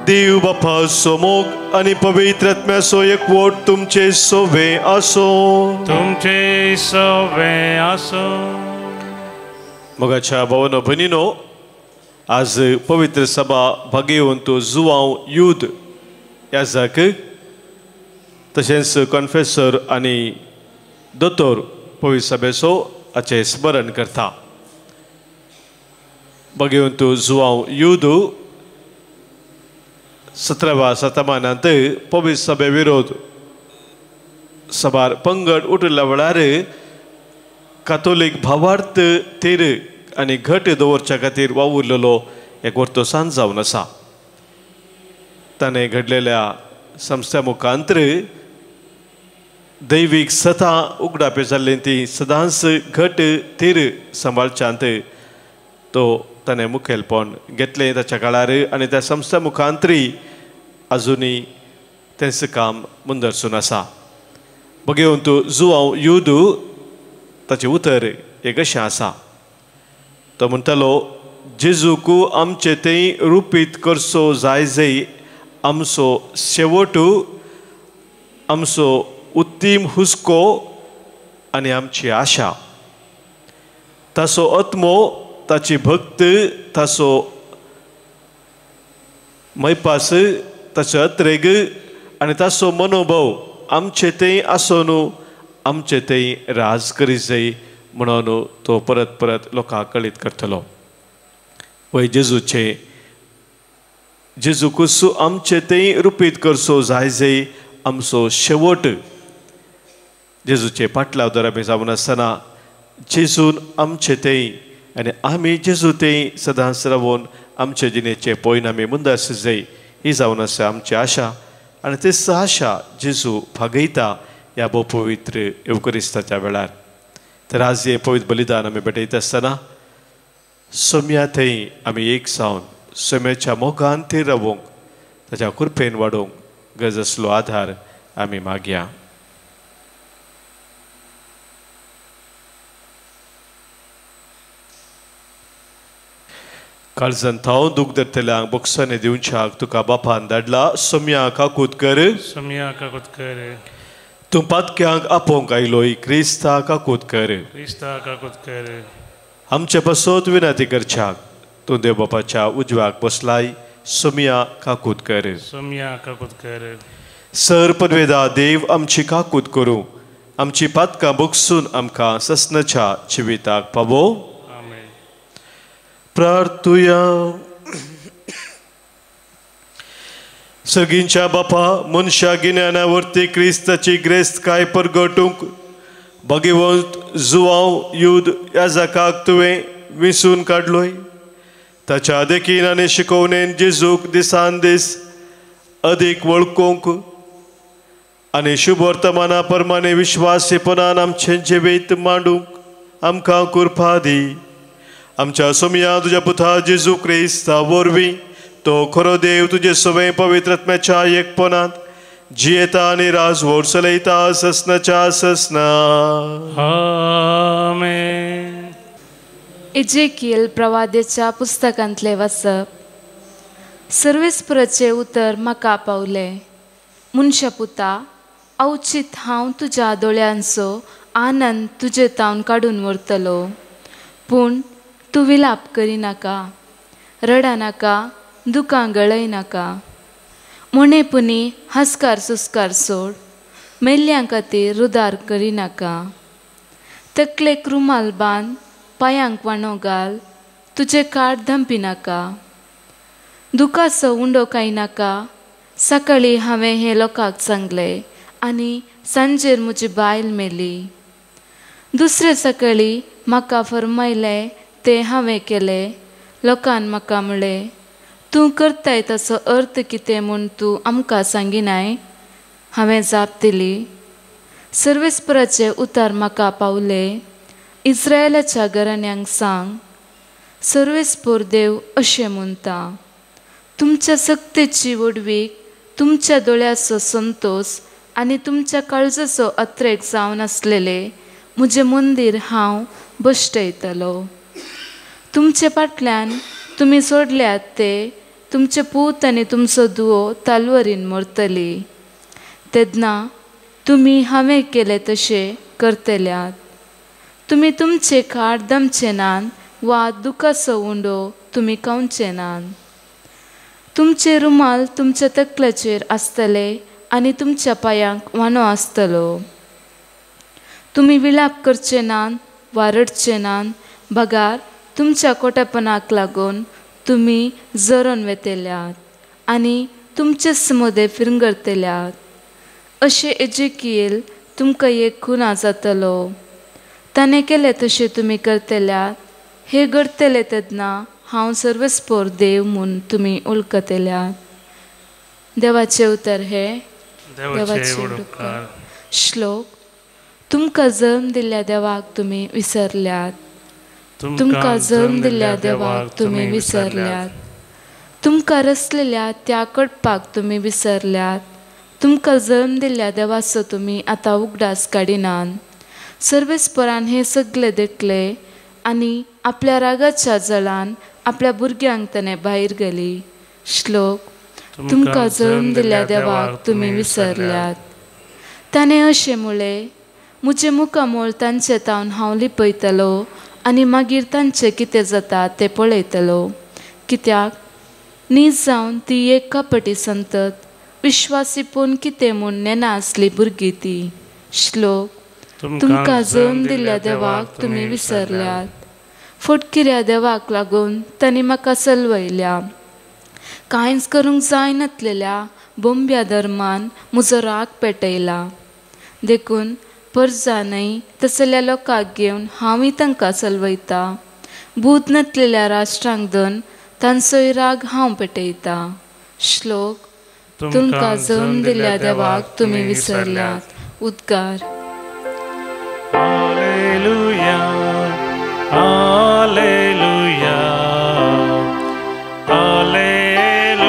देव बापाचो मोग आनी पवित्र आत्म्याचो एकवट तुमचे सोवे आसो. तुमचे सोवे आसो. मोगाच्या भावानो भयणीनो, आज पवित्र सभा भागेवंत जुवांव युद्ध याजक तशेंच कॉन्फेसर आनी दोतोर पवित्र सभेचो हाचें स्मरण करता. भगवंत जुवांव युद्ध 17व्या शतमानांत पवित्र सभे विरोध सभार पंगड उठिल्ल्या वेळार कातोलीक भावार्थ थीर आनी घट दवरच्या खातीर वावुरलेलो एक वर्तो सांज जावन आसा. ताणें घडलेल्या संस्था मुखांतर दैवीक सता उगडापे जाल्ली ती सदांच घट थीर सांबाळच्यांत तो ताणें मुखेलपण घेतलें ताच्या काळार आनी त्या संस्था मुखांतरी आजुनूय तेंच काम मुंदरसून आसा. भगवंत जुवांव युद्ध ताचें उतर एक अशें आसा. तो म्हणटालो, जेजूक आमचे थंय रुपीत करचो जाय जय आमचो शेवट, आमचो उत्तीम हुस्को आनी आमची आशा. ताचो आत्मो, ताची भक्त, ताचो मैपास, ताचो अत्रेग आनी ताचो मनोभव आमचे थंय आसून आमचे थंय राज करी जाय म्हणून तो परत परत लोकांक कळीत करतलो. वय जेजूचे जेजू कुसू आमचे थंय रुपीत करचो जाय जाय आमचो शेवट. जेजूचे पाटलाव दर आमी जावन आसतना जेजून आमचे थंय आनी आमी जेजू थंय सदांच रावून आमचे जिणेचे पयन आमी मुंदास जाय ही जावन आसा आमची आशा आनी तेच आशा जेजू भागयता ह्या भोव पवित्र येवकरिस्ताच्या वेळार. तर आज हें पवित्र बलिदान आमी भेटयता आसतना सोम्या थंय आमी एक जावन सोम्याच्या मोगान थंय रावूंक ताच्या कृपेन वाडोवंक गरज आसलो आधार आमी मागया. काळजान थावन दूख धरतल्यांक बोक्सांनी दिवच्याक तुका बापान धाडला. सोम्या काकूत कर, सोम्या काकूत कर. तूं पातक्यांक आपोवंक आयलोय, क्रिस्ता काकूत कर, क्रिस्ता काकूत कर. आमचे पासत विनंती करच्याक तूं देव बापाच्या उजव्याक बसलाय. सोम्या काकूत कर, सोम्या काकूत कर. सर पदवेदा देव आमची काकूत करूं, आमची पातकां बोगसून आमकां ससनाच्या जिविताक पावो. आमेन. प्रार्थुया. सगींच्या बापा, मनशा गिन्याना वरती क्रिस्ताची ग्रेस्त काय परगटूंक भगवंत जुवांव युद्ध ह्या जाकाक तुवें विसून काडलोय. ताच्या देखीन आनी शिकोवणेन जेजूक दिसान दीस अदीक वळखूंक आनी शुभ वर्तमाना प्रमाणे विश्वासीपणान आमचें जिवीत मांडूंक आमकां कृपा दी. आमच्या सोमया तुज्या पुता जेजू क्रिस्ता वरवीं तो खरो देव तुजे सवें पवित्र आत्म्याच्या एकपणांत जियेता आनी राजवट चलयता ससनाच्या ससना. आमेन. एजेकियल प्रवादेच्या पुस्तकांतले वाचप. सर्वेस्पराचें उतर म्हाका पावलें, मनशापुता, अवचीत हांव तुज्या दोळ्यांचो आनंद तुजे तावन काडून व्हरतलो. पूण तूं विलाप करिनाका, रडनाका, दुकां गळयनाका. मोणेपुनी हास्कार सुस्कार सोड, मेल्ल्यां खातीर रुदार करिनाका. तकलेक रुमाल बांद, पांयांक वाणो घाल, तुजें काड धंपिनाका. दुखाचो उंडो कांय नाका. सकाळीं हांवें हें लोकांक सांगलें आनी सांजेर म्हजी बायल मेली. दुसरे सकाळीं म्हाका फरमायलें तें हांवें केलें. लोकान म्हाका म्हळें, तूं करताय ताचो अर्थ कितें म्हूण तूं आमकां सांगिनाय. हांवें जाप दिली, सर्वेस्पराचें उतर म्हाका पावलें, इस्रायलाच्या घराण्यांक सांग, सर्वेस्पर देव अशें म्हणटा, तुमच्या सक्तेची व्हडवीक, तुमच्या दोळ्याचो संतोस आनी तुमच्या काळजाचो अत्रेक जावन आसलेले म्हजें मंदीर हांव बश्टयतलो. तुमचे फाटल्यान तुमी सोडल्यात ते तुमचे पूत आनी तुमचो दुवो तालवरीन मरतली. तेन्ना तुमी हांवें केलें तशें करतल्यात. तुमी तुमचे खाड दमचे नात वा दुखाचो उंडो तुमी खावचे नात. तुमचे रुमाल तुमच्या तकल्याचेर आसतले आनी तुमच्या पांयांक वानो आसतलो. तुमी विलाप करचे नात वा रडचे नात, बगार तुमच्या कोटेपणाक लागून तुमी जरोन वेतल्यात आनी तुमचेच मदें फिरंगरतल्यात. अशें एजेकियल तुमकां एक खुना जातलो. ताणें केलें तशें तुमी करतल्यात. हें घडटलें तेन्ना हांव सर्वेस्पर देव म्हूण तुमी वळखतल्यात. देवाचें उतर हें देवाचें उपकार. श्लोक. तुमकां जल्म दिल्ल्या देवाक तुमी विसरल्यात. तुमकां जल्म दिल्ल्या देवाक तुमी विसरल्यात. तुमकां रचलेल्या त्या कडपाक तुमी विसरल्यात. तुमकां जल्म दिल्ल्या देवाचो तुमी आतां उगडास काडिनात. सर्वेस्परान हें सगळें देखलें आनी आपल्या रागाच्या जळान आपल्या भुरग्यांक ताणें भायर गेली. श्लोक. तुमकां जल्म दिल्ल्या देवाक तुमी विसरल्यात. ताणें अशें म्हळें, म्हजें मुखामळ तांचे तावन हांव लिपयतलो आनी मागीर तांचें कितें जाता तें पळयतलो. कित्याक नीज जावन ती एक कपटी संतत, विश्वासी पूण कितें म्हूण नेना आसली भुरगीं ती. श्लोक. तुमकां जल्म दिल्ल्या देवाक तुमी विसरल्यात. फटकिऱ्या देवाक लागून तांणी म्हाका सलवयल्या. कांयच करूंक जायनातलेल्या बोंब्या धर्मान म्हजो राग पेटयला. देखून परजा न्हय तसल्या लोकांक घेवन हांवूय तांकां चलवयता. भूत नातलेल्या राष्ट्रांक धन तांचोय राग हांव पेटयता. श्लोक. तुमकां जल्म दिल्ल्या देवाक तुमी विसरल्यात. उद्गार. Hallelujah, hallelujah, hallelujah.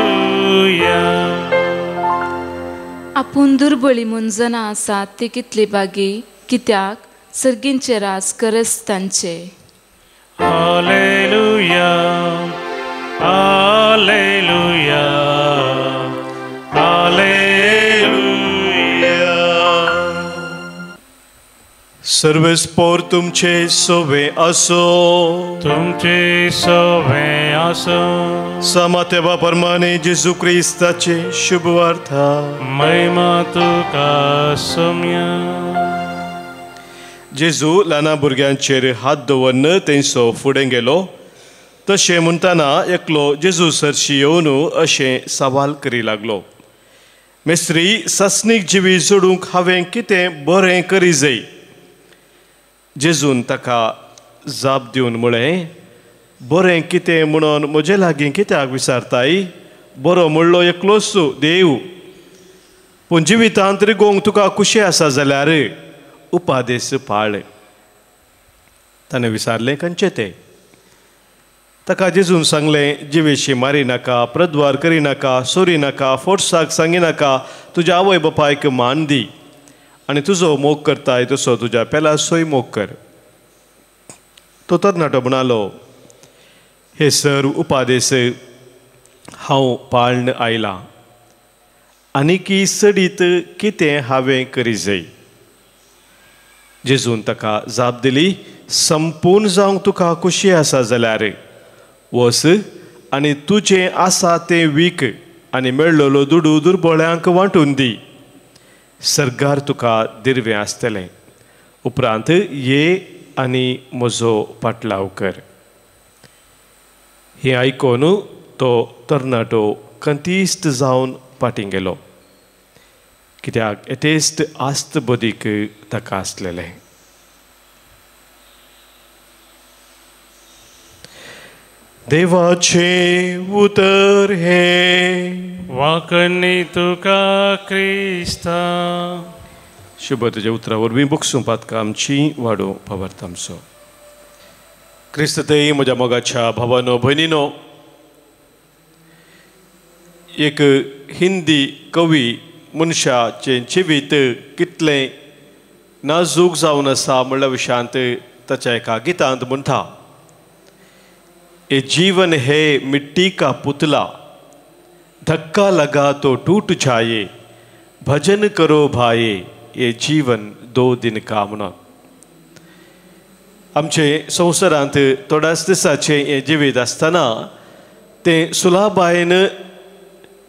आपूण दुर्बळी म्हूण जनां आसात ती कितली बागी, कित्याक सर्गींचे रास करस तांचे. Hallelujah, hallelujah, hallelujah. सर्वेस्पर तुमचे सोवे असो, तुमचे सोवे असो. समातेवा परमाने जेजू क्रिस्ताचे शुभ वार्ता. महिमा तुका सोम्या. जेजू ल्हाना भुरग्यांचेर हात दवरन तेंचो फुडें गेलो. तशें म्हणटना एकलो जेजू सरशी येवन अशें सवाल करी लागलो, मेस्त्री, सासणीक जिवी जोडूंक हांवें कितें बरें करी जाय? जेजून ताका जाप दिवन म्हळें, बरें कितें म्हणून म्हजे लागीं कित्याक विचारताय? बरो म्हणलो एकलोच देव. पूण जिवितांत रिगोवंक तुका खुशी आसा जाल्यार उपादेस पाळ. ताणें विचारलें, खंयचें तें? ताका जेजून सांगलें, जिवेशी मारी नाका, प्रद्वार करी नाका, सोरी नाका, फोर्साक सांगी नाका, तुज्या आवय बापायक मान दी आनी तुजो मोग करताय तसो तुज्या पेलासोय मोग कर. तो तरणाटो म्हणालो, हे सर उपादेस हांव पाळन आयलां, आनीकी सडीत कितें हांवें करी जाय? जेजून ताका जाप दिली, संपूर्ण जावंक तुका खुशी आसा जाल्यार वस आनी तुजें आसा तें वीक आनी मेळ्ळलो दुडू दुर्बळ्यांक वांटून दी, सरकार तुका दिर्वें आसतलें. उपरांत ये आनी म्हजो पाटलाव कर. हें आयकून तो तरणाटो कंतीस्त जावन फाटीं गेलो, कित्याक येतेस्त आस्त बदीक ताका आसलेलें. देवाचें उतर हें. वाकणी तुका क्रिस्ता. शुभ तुज्या उतरा वरवीं बक्षूं पातकां आमची वाडोवं भावार्थ आमचो. क्रिस्त थंय म्हज्या मोगाच्या भावानो भयणीनो, एक हिंदी कवी मनशाचें जिवीत कितलें नाजूक जावन आसा म्हणल्या विशयांत ताच्या एका गितांत म्हणटा, ये जीवन है मिट्टी का पुतला, धक्का लगा तो टूट जाए, भजन करो भाई ये जीवन दो दिन का. म्हणून आमचे संवसारांत थोड्याच दिसाचें हें जिवीत आसतना तें सुलाबायन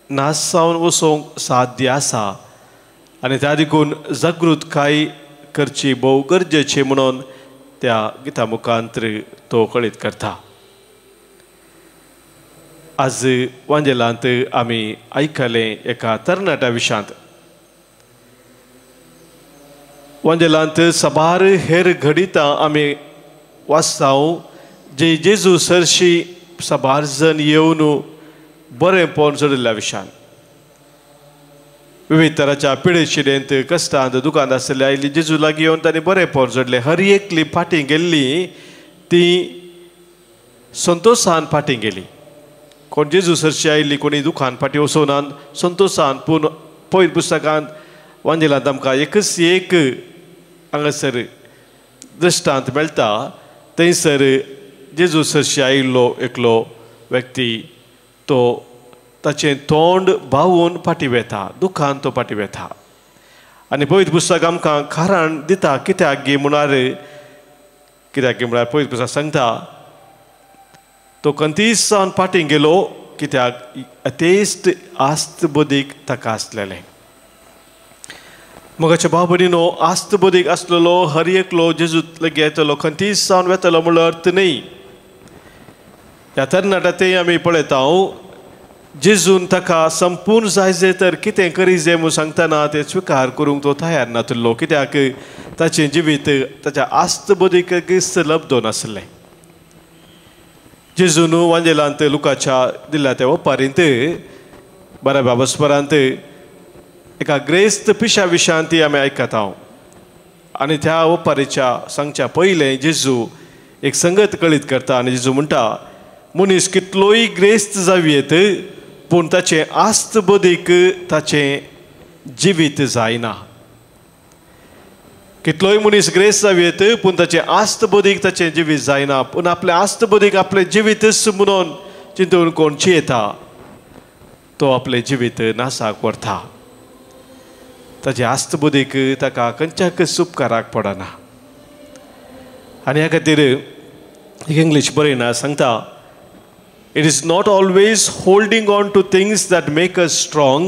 नाश जावन वचूंक साध्य आसा आनी त्या देखून जागृतकाय करची भोव गरजेची म्हणून त्या गिता मुखांतर तो कळीत करता. आज वांजेलांत आमी आयकलें एका तरणाट्या विशयांत. वांजेलांत साबार हेर घडितां आमी वाचता जे जेजू सरशी साबार जण येवन बरेंपण जोडिल्ल्या विशयान विविध तराच्या पिडेशिडेंत कश्टांत दुकान आसले आयली जेजू लागीं येवन तांणी बरेंपण जोडलें. हर एकली फाटीं गेल्ली ती संतोशान फाटीं गेली. कोण जेजू सरशी आयली कोणी दुखान फाटीं वचोनान संतोशान. पूण पयलीं पुस्तकांत वांजेलांत आमकां एकच एक हांगासर दृश्टांत मेळटा. थंयसर जेजू सरशी आयिल्लो एकलो व्यक्ती तो ताचें तोंड बावून फाटीं वेता, दुखान तो फाटीं वेता. आनी पवित्र पुस्तक आमकां कारण दिता कित्याक गी म्हळ्यार, कित्याक गी म्हळ्यार पवित्र पुस्तक सांगता तो कंतीस जावन फाटीं गेलो कित्याक अतेस्ट आस्त बदीक ताका आसलेलें. मगाच्या भाव भयणीनो, आस्त बदीक आसलेलो हर एकलो जेजू लागीं येतलो खंतीस जावन वेतलो म्हणलो अर्थ न्ही. ह्या तरणाट्या तें आमी पळयता जेजून ताका संपूर्ण जाय जाय तर कितें करी जाय म्हूण सांगतना तें स्विकार करूंक तो तयार नातिल्लो कित्याक ताचें जिवीत ताच्या आस्त बदीक लब्धो नासलें. जेजून वांजेलांत लुकाच्या दिल्या त्या ओपारींत बऱ्या बाबस्परांत एका ग्रेस्त पिशा विशयांत ती आमी आयकता. आनी त्या ओपारीच्या सांगच्या पयलें जेजू एक संगत कळीत करता आनी जेजू म्हणटा, मनीस कितलोय ग्रेस्त जावयेत पूण ताचें आस्त बदीक ताचें जिवीत जायना. कितलोय मनीस ग्रेस्त जावयेत पूण ताचें आस्त बदीक ताचें जिवीत जायना. पूण आपलें आस्त बदीक आपलें जिवीतच म्हणून चिंतून कोण चियेता तो आपलें जिवीत नासाक व्हरता. ताचें आस्त बदीक ताका खंयच्याकच उपकाराक पडना. आनी ह्या खातीर एक इंग्लीश बरयना सांगता, it is not always holding on to things that make us strong,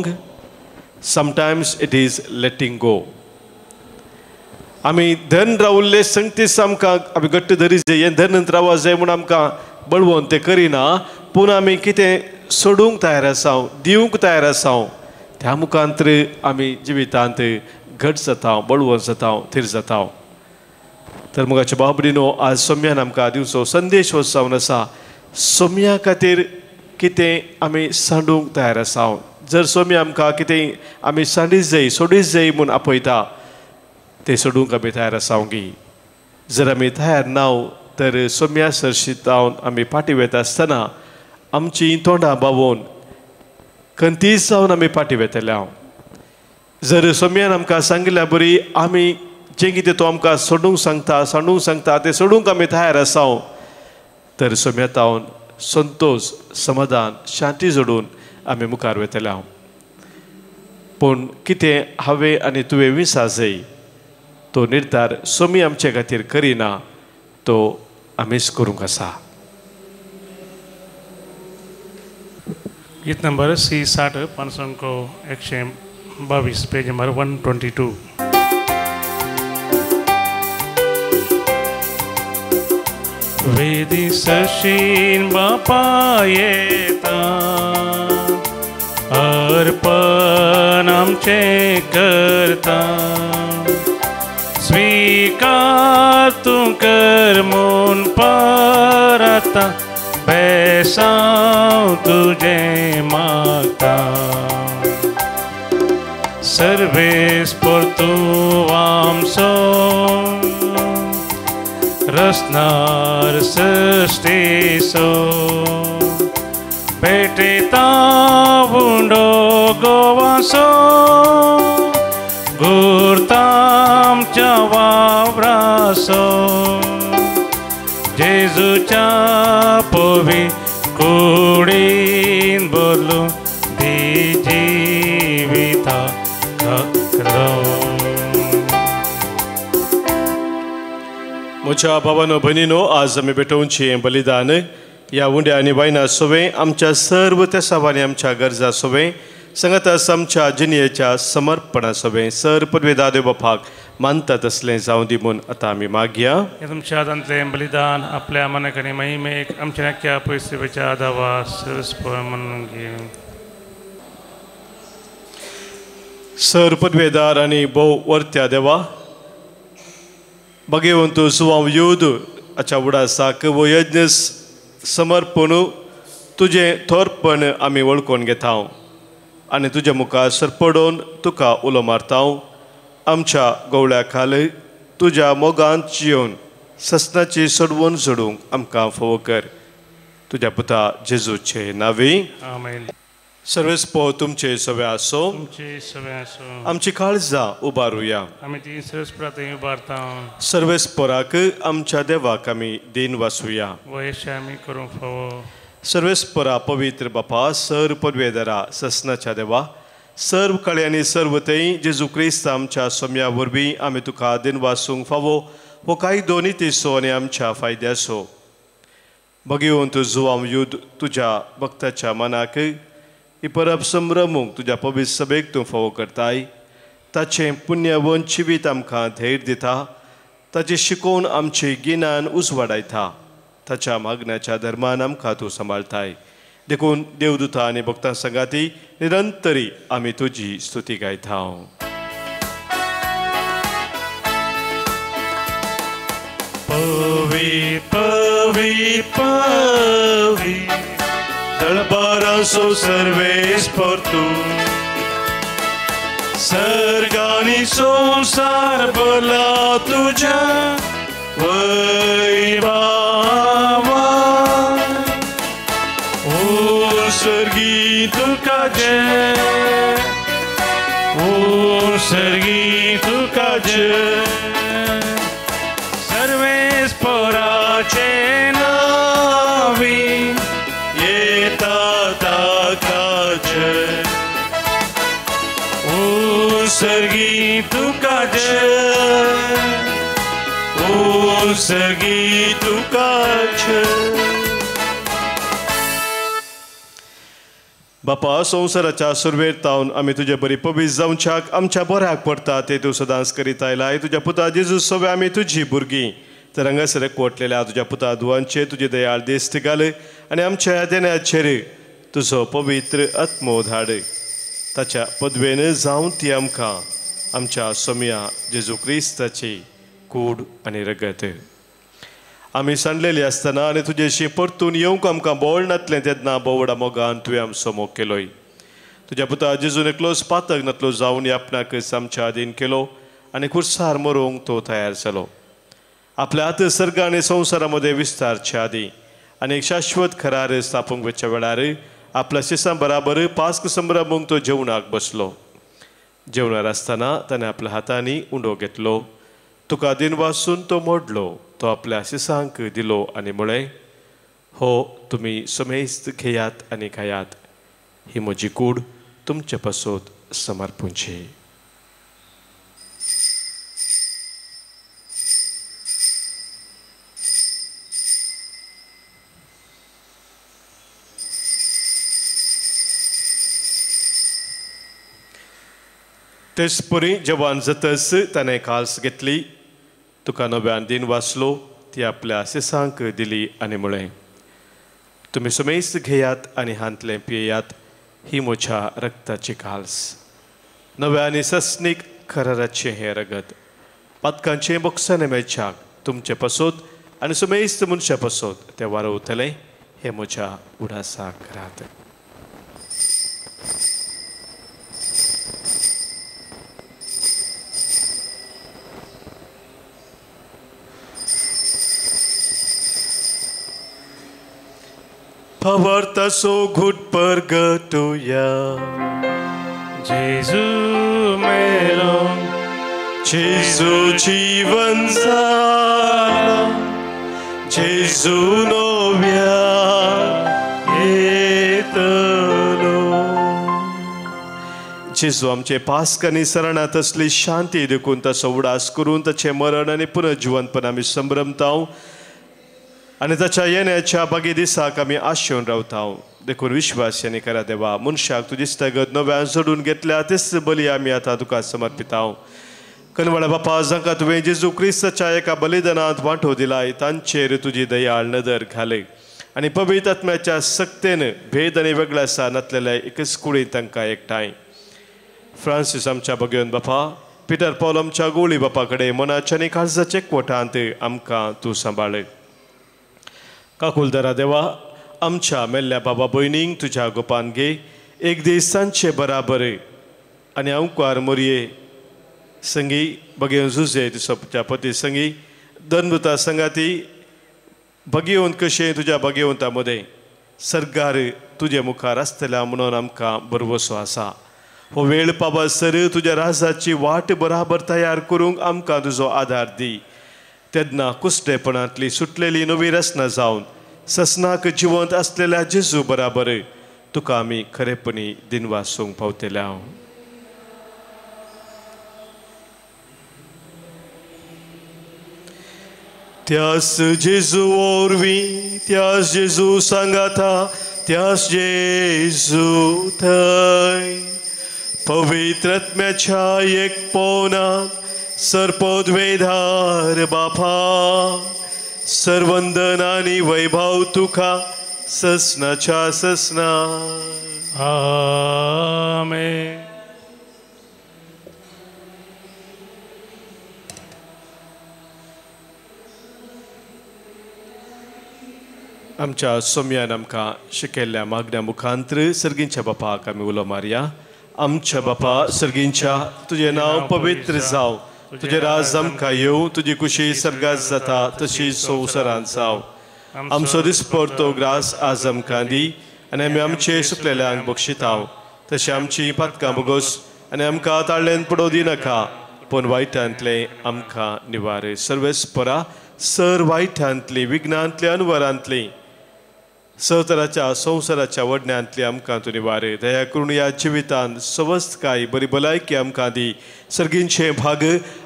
sometimes it is letting go. आमी धन रावल्ले संगतीस आमकां आमी घट्ट धरी जाय, हें धन रावा जाय म्हूण आमकां बळवंत तें करिना, पूण आमी कितें सोडूंक तयार आसा, दिवंक तयार आसा, त्या मुखांतर आमी जिवितांत घट जाता, बळवंत जाता, थीर जाता. तर मुगाच्या भाव भयणीनो, आज सोम्यान आमकां दिवचो संदेश हो जावन आसा, सोम्या खातीर कितें आमी सांडूंक तयार आसा. जर सोम्या आमकां कितें आमी सांडीत जाय सोडीत जाय म्हूण आपयता तें सोडूंक आमी तयार आसा गी. जर आमी तयार ना तर सोम्या सरशी जावन आमी फाटीं वेता आसतना आमची तोंडां बावोवन खंतीस जावन आमी फाटीं वेतले. हांव जर सोम्यान आमकां सांगिल्ल्या बरी आमी जें कितें तो आमकां सोडूंक सांगता सांडूंक सांगता तें सोडूंक आमी तयार आसा तर सोम्यातावन संतोश समाधान शांती जोडून आमी मुखार वेतले. हांव पूण कितें हांवें आनी तुवें विसा जाय तो निर्धार सोमी आमचे खातीर करिना, तो आमीच करूंक आसा. गीत नंबर सी 60 522 पेज नंबर 122. वेदी सशीन बापा येता अर्पण आमचें करता, स्वीकार तूं कर म्हूण परता बेश्ट बेसांव तुजें मागता सर्वेस परतू आमचो रसनार सृश्टीचो पेटेता उंडो गोवासो गुरतामच्या वावरासो जेजूच्या पवी कुडीन बोलू दी जिविता म्हज्या भावानो भयणीनो आज आमी भेटोवचें बलिदान ह्या उंड्या आनी वायना सोवें आमच्या सर्व तेसावांनी आमच्या गरजा सोवें संगतास आमच्या जिणेच्या समर्पणा सोवें सर पदवेदा देव बापाक मानता तसलें जावं दी म्हूण आतां आमी मागया. तुमच्या हातांतलें बलिदान आपल्या मनाक आनी महिमेक आमच्या नाक्या पयसेच्या दावा सर्वस्व म्हणून घेवन सर पदवेदार आनी भोव वर्त्या देवा भगवंत सुवाव युद आच्या उडासाक वो यज्ञ समर्पण तुजें थोरपण आमी वळखून घेता आनी तुज्या मुखार सरपडोवन तुका उलो मारता. आमच्या गवळ्या खाल तुज्या मोगांत जियोवन ससनाची सोडवून सोडूंक आमकां फोव कर तुज्या पुता जेजूचे नांवी आमेन. सर्वेस्पो तुमचे सवे आसो आमची काळजां उबारुया सर्वेस्पोराक आमच्या देवाक आमी देन वासूया. सर्वेस्पोरा पवित्र बापा सर पदवेदरा ससनाच्या देवा सर्व कळ्यांनी सर्व थंय जेजू क्रिस्त आमच्या सोम्या वरवीं आमी तुका देन वासूंक फावो हो कांय दोनी तेसो आनी आमच्या फायद्याचो भगवंत जुवाम युद्ध तुज्या भक्ताच्या मनाक ही परब संभ्रमूंक तुज्या पवित्र सभेक तूं फावो करताय. ताचें पुण्यवंत जिवीत आमकां धैर्य दिता ताचें शिकोवन आमचें गिन्यान उजवाडायता ताच्या मागण्याच्या धर्मान आमकां तूं सांबाळटाय. देखून देवदूता आनी भक्तां संगाती निरंतरी आमी तुजी स्तुती गायता. पवी पवी पवी दळबारासो सर्वेस परतू सर्गानी संसार भरला तुझ्या वैभावा ओ सर्गी तुका जय ओ सर्गी तुका जय सर्वेस पोराचे नावी सर्गी तुका जय ओ सर्गी तुका जय. बापा संवसाराच्या सुरवेर तावन आमी तुजे बरी पवीस जावच्याक आमच्या बऱ्याक पडटा ते तूं सदांच करीत आयलाय. तुज्या पुता जेजू सवे आमी तुजी भुरगीं तर हांगासर एकवटलेल्या तुज्या पुता धुवांचे तुजे दयाळ दिश्ट घाल आनी आमच्या ह्या देण्याचेर तुजो पवित्र आत्मो धाड ताच्या पदवेन जावं ती आमकां आमच्या सोम्या जेजू क्रिस्ताची कूड आनी रगत. आमी सांडलेली आसतना आनी तुजेशी परतून येवंक आमकां बोळ नातलें तेन्ना बोवडा मोगान तुवें आमचो मोग केलोय. तुज्या पुता जेजून एकलोच पातक नातलो जावन आपणाकच आमच्या आदीन केलो आनी खुर्सार मरूंक तो तयार जालो. आपल्या हात सर्ग आनी संवसारा मदें विस्तारचे आदीं आनी एक शाश्वत खरार स्थापूंक वचच्या वेळार आपल्या शिसां बराबर पास्क संभ्रमूंक तो जेवणाक बसलो. जेवणार आसतना ताणें आपल्या हातांनी उंडो घेतलो तुका दिन वासून तो मोडलो तो आपल्या शिसांक दिलो आनी म्हळें हो तुमी समेस्त घेयात आनी खायात ही म्हजी कूड तुमचे पासत समर्पूंची. तेचपरी जवान जातच ताणें काल्स घेतली तुका नव्यान दिन वाचलो ती आपल्या शिसांक दिली आनी म्हळें तुमी समेस्त घेयात आनी हांतलें पियेयात ही म्हज्या रक्ताची काल्स नव्या आनी सस्नीक खराराचें हें रगत पातकांचें बोक्साने मेळच्याक तुमचे पासत आनी समेस्त मनशा पासत तें वारवतलें हे म्हज्या उडासाक करात. भावार्थाचो घुट परगटुया. जेजू मेलो, जेजू जीवन जाला, जेजू नव्या येतलो. जेजू आमचे पास्क आनी सरणात असली शांती देखून ताचो उडास करून ताचें मरण आनी पुनर्जिवनपण आमी संभ्रमता आनी ताच्या येण्याच्या बागी दिसाक आमी आशेवन रावता. देखून विश्वास करा देवा, मनशाक तुजी स्थगत नव्यान जोडून घेतल्या तेच बली आमी आतां तुका समर्पिता. कनवळा बापा, जांकां तुवें जेजू क्रिस्ताच्या एका बलिदानांत वांटो दिलाय तांचेर तुजी दयाळ नदर घाले आनी पवित्र आत्म्याच्या सक्तेन भेद आनी वेगळ्या आसा नातलेल्या एकच कुडीन तांकां एकठांय. फ्रांसीस आमच्या बगेवन बापा, पिटर पॉल आमच्या गोळी बापा कडेन मनाच्या आनी काळजाच्या एकवटांत आमकां तूं सांबाळ. काकुलदारा देवा, आमच्या मेल्ल्या बाबा भयणींक तुज्या गोपान घे, एक दीस तांचे बराबर आनी अंकुआर मोरये संगी बगेवन जुजे तुज्या पती संगी दनमृता संगाती बगेवन कशें तुज्या बगेवंता मदें सरकार तुजे मुखार आसतल्या म्हणून आमकां भरवसो आसा. हो वेळ पावसर तुज्या राजाची वाट बराबर तयार करूंक आमकां तुजो आदार दी. तेन्ना कुसडेपणांतली सुटलेली नवी रचना जावन ससनाक जिवंत आसलेल्या जेजू बराबर तुका आमी खरेपणी दिनवासूंक पावतल्या. त्यास जेजू वरवीं, त्यास जेजू सांगाता, त्यास जेजू थंय पवित्र आत्म्याच्या एकपणांत सर्पद्वेधार बापा सर्वंदन आनी वैभव तुका ससनाच्या ससना. आमेन. आमच्या सोम्यान आमकां शिकयल्ल्या मागण्या मुखांत्र सर्गींच्या बापाक आमी उलो मारया. आमच्या बापा सर्गींच्या, तुजें नांव पवित्र जावं, तुजें राज आमकां येवं, तुजी कुशी सर्गात जाता तशी संवसारांत जावं. आमचो दिसपडतो ग्रास आज आमकां दी आनी आमी आमचे सुकलेल्यांक बक्षिताव तशें आमची पातकां बगोस आनी आमकां ताळ्ळेन पडोवं दिनाका, पूण वायटांतलें आमकां निवार. सर्वेस्परा सर वायटांतली विघ्नांतली अनवरांतली सतराच्या संवसाराच्या वडण्यांतली आमकां तूं निवार. दया करून ह्या जिवितांत सवस्तकाय बरी भलायकी आमकां दी. सर्गींचे भाग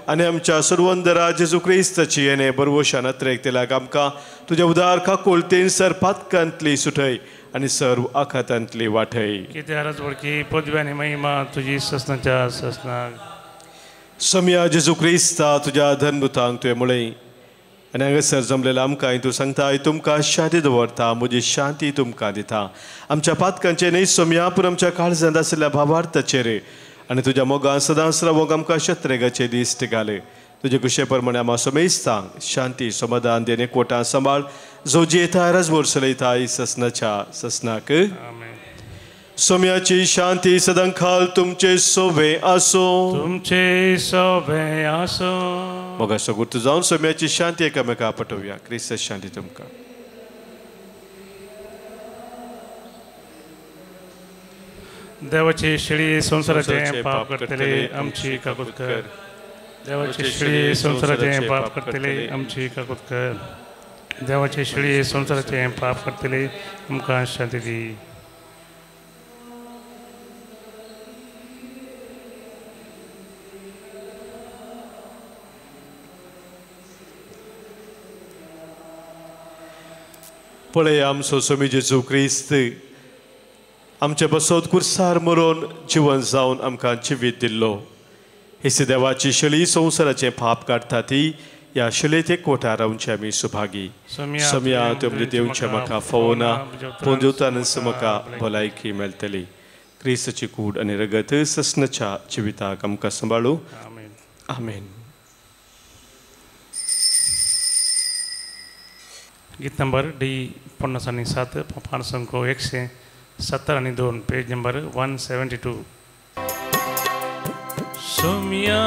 आनी आमच्या सर्वंदरा जेजू क्रिस्ताची येणे बरवशान अत्रेक आमकां तुज्या उदार काकुळतेन सर पातकांतली सुटय आनी सर्व आखातांतली वाटय. कित्यारच वळखी पदवी आनी महिमा तुजी ससनाच्या ससनाक. सम्या जेजू क्रिस्ता तुज्या धर्मदूतांक तुवें म्हळें आनी हांगासर जमलेल्या आमकां तूं सांगता, तुमकां शांती दवरता, म्हजी शांती तुमकां दिता. आमच्या पातकांचेर न्हय सोम्या, पूण आमच्या काळजांत आशिल्ल्या भावार्थाचेर आनी तुज्या मोगान सदांच रावोंक आमकां शत्रेगाचे दीस घाले. तुजे कुशे प्रमाणे आमा समेस्तांक शांती समाधान देणे कोटां सांबाळ, जो जियेता राजभर चलयता ससनाच्या ससनाक. सोम्याची शांती सदांकाल तुमचे सोबे आसो. तुमचे सोबे आसो. मोगाचो गुर्त जावन सोम्याची शांती एकामेका पटोवया. क्रिस्त शांती तुमकां. देवाची शेळी संवसाराचें पाप करतले आमची काकूत कर. देवाची शेळी संवसाराचें पाप करतले आमची काकूत कर. देवाची शेळी संवसाराचें पाप करतले आमकां शांती दी. पळय आमचो स्वामी जेजू क्रिस्त आमचे बसोत कुर्सार मरोन जिवन जावन आमकां जिवीत दिल्लो. हेसी देवाची शली संवसाराचें पाप काडटा ती ह्या शलेत एकवटा रावचे आमी सुभागी. सम्या तुमचे देवचे म्हाका फोवना, पूण देवतानच म्हाका भलायकी मेळटली. क्रिस्ताची कूड आनी रगत ससनाच्या जिविताक आमकां सांबाळू. आमेन. गीत नंबर डी 50 आणि 7, पानसंको 170 आणि 2, पेज नंबर 172। सोम्या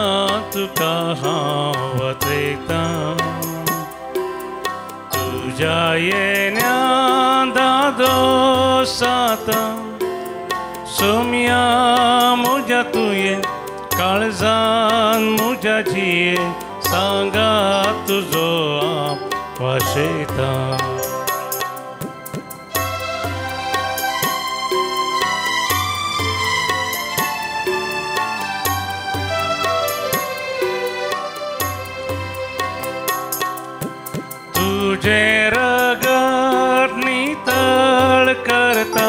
तुका हांव वचयतां, तुज्या येण्या दादोसांत। सोम्या म्हज्या तुवें काळजान म्हज्या जिये सांगा तुजो हांव वाशेतां। तुझे रगत नितळ करता,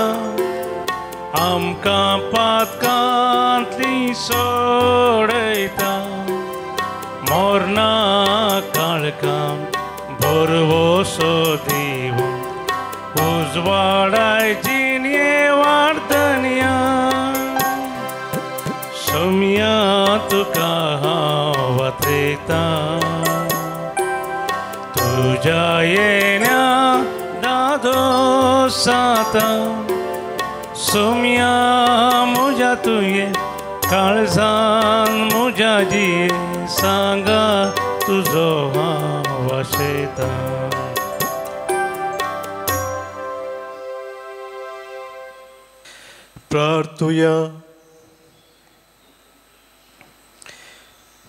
आमकां पातकांतली सोडयता। मोरना काळखां भरवसो दिवन उजवाडाय जिणये वाडतन्या। सोम्या तुका हांव वाचयतां, तुज्या येण्या दादोसांत। सोम्या म्हज्या तुवें काळजान म्हज्या जिये सांगा तुजो हांव वाशेतां। प्रार्थुया।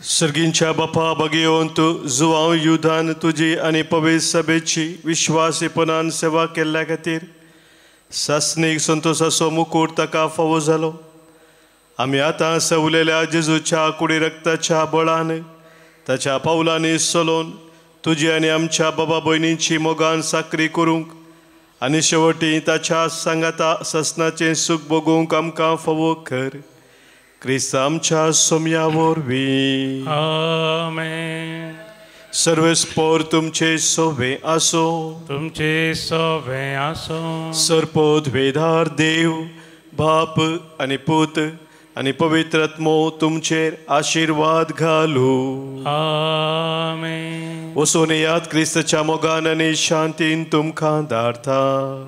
सर्गींच्या बापा बगेवन तूं जुवांव युधान तुजी आनी पवित्र सभेची विश्वासीपणान सेवा केल्ल्या खातीर सासणीक संतोसाचो मुकूट ताका फावो जालो। आमी आतां सवलेल्या जेजूच्या कुडी रक्ताच्या बळान ताच्या पावलांनी चलोवन तुजी आनी आमच्या बाबा भयणींची मोगान साकरी करूंक आनी शेवटी ताच्या सांगाता ससनाचें सूख भोगूंक आमकां फावो कर। क्रिस्त आमच्या सोम्या वरवीं। आमेन। सर्वेस्पोर तुमचे सोवे आसो, तुमचे सोवे आसो। सर्पोद्वेदार देव बाप आनी पूत आनी पवित्र आत्मो तुमचेर आशिर्वाद घालू। आमेन। वचून याद क्रिस्ताच्या मोगान आनी शांतीन तुमकां धाडता।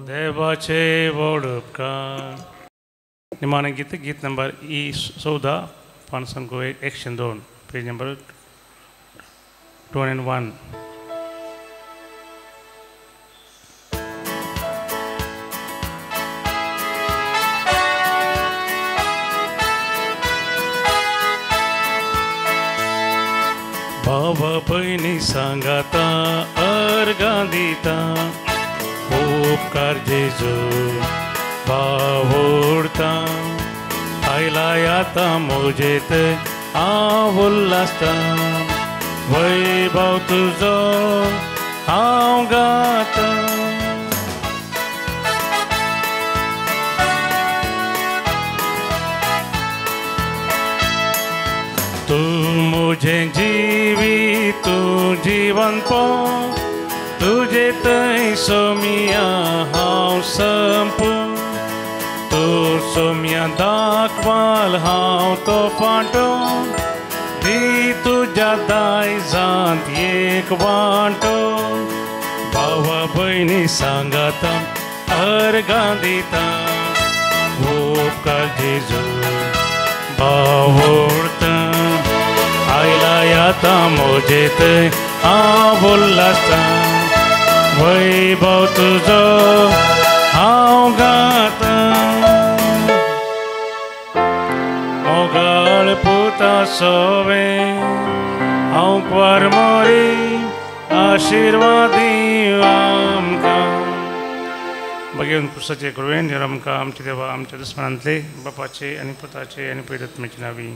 देवाचे व्हड उपकार। निमाणें गीत, गीत नंबर ई 14, पानसंको 102, पेज नंबर 201। बाबा भयणी सांगाता अर्गां दिता, उपकार जेजू बावडता। आयला आतां म्हजेत हांव उल्हासता, वैभव तुजो हांव गाता। तूं म्हजें जिवीत, तूं जिवनपण, तुजे थंय सोम्या हांव संपूं। तूं सोम्या दाखवाल हांव तो फांटो, दी तुज्या दायजांत एक वांटो। भावा भयणी सांगाता अर्गां दिता, उपकार जेजू बावडता। आयला आतां म्हजे थंय हांव उल्हासता, वैभव तुजो हांव गाता। मोगाळ पुता सोवे हांव क्वार मोरी आशिर्वादी आमकां। बघेवन पुस्तकाचे कृपेन आमकां आमच्या देवा आमच्या दुस्मनांतले बापाचे आनी पुताचे आनी पवित्र आत्म्याचे नांवी।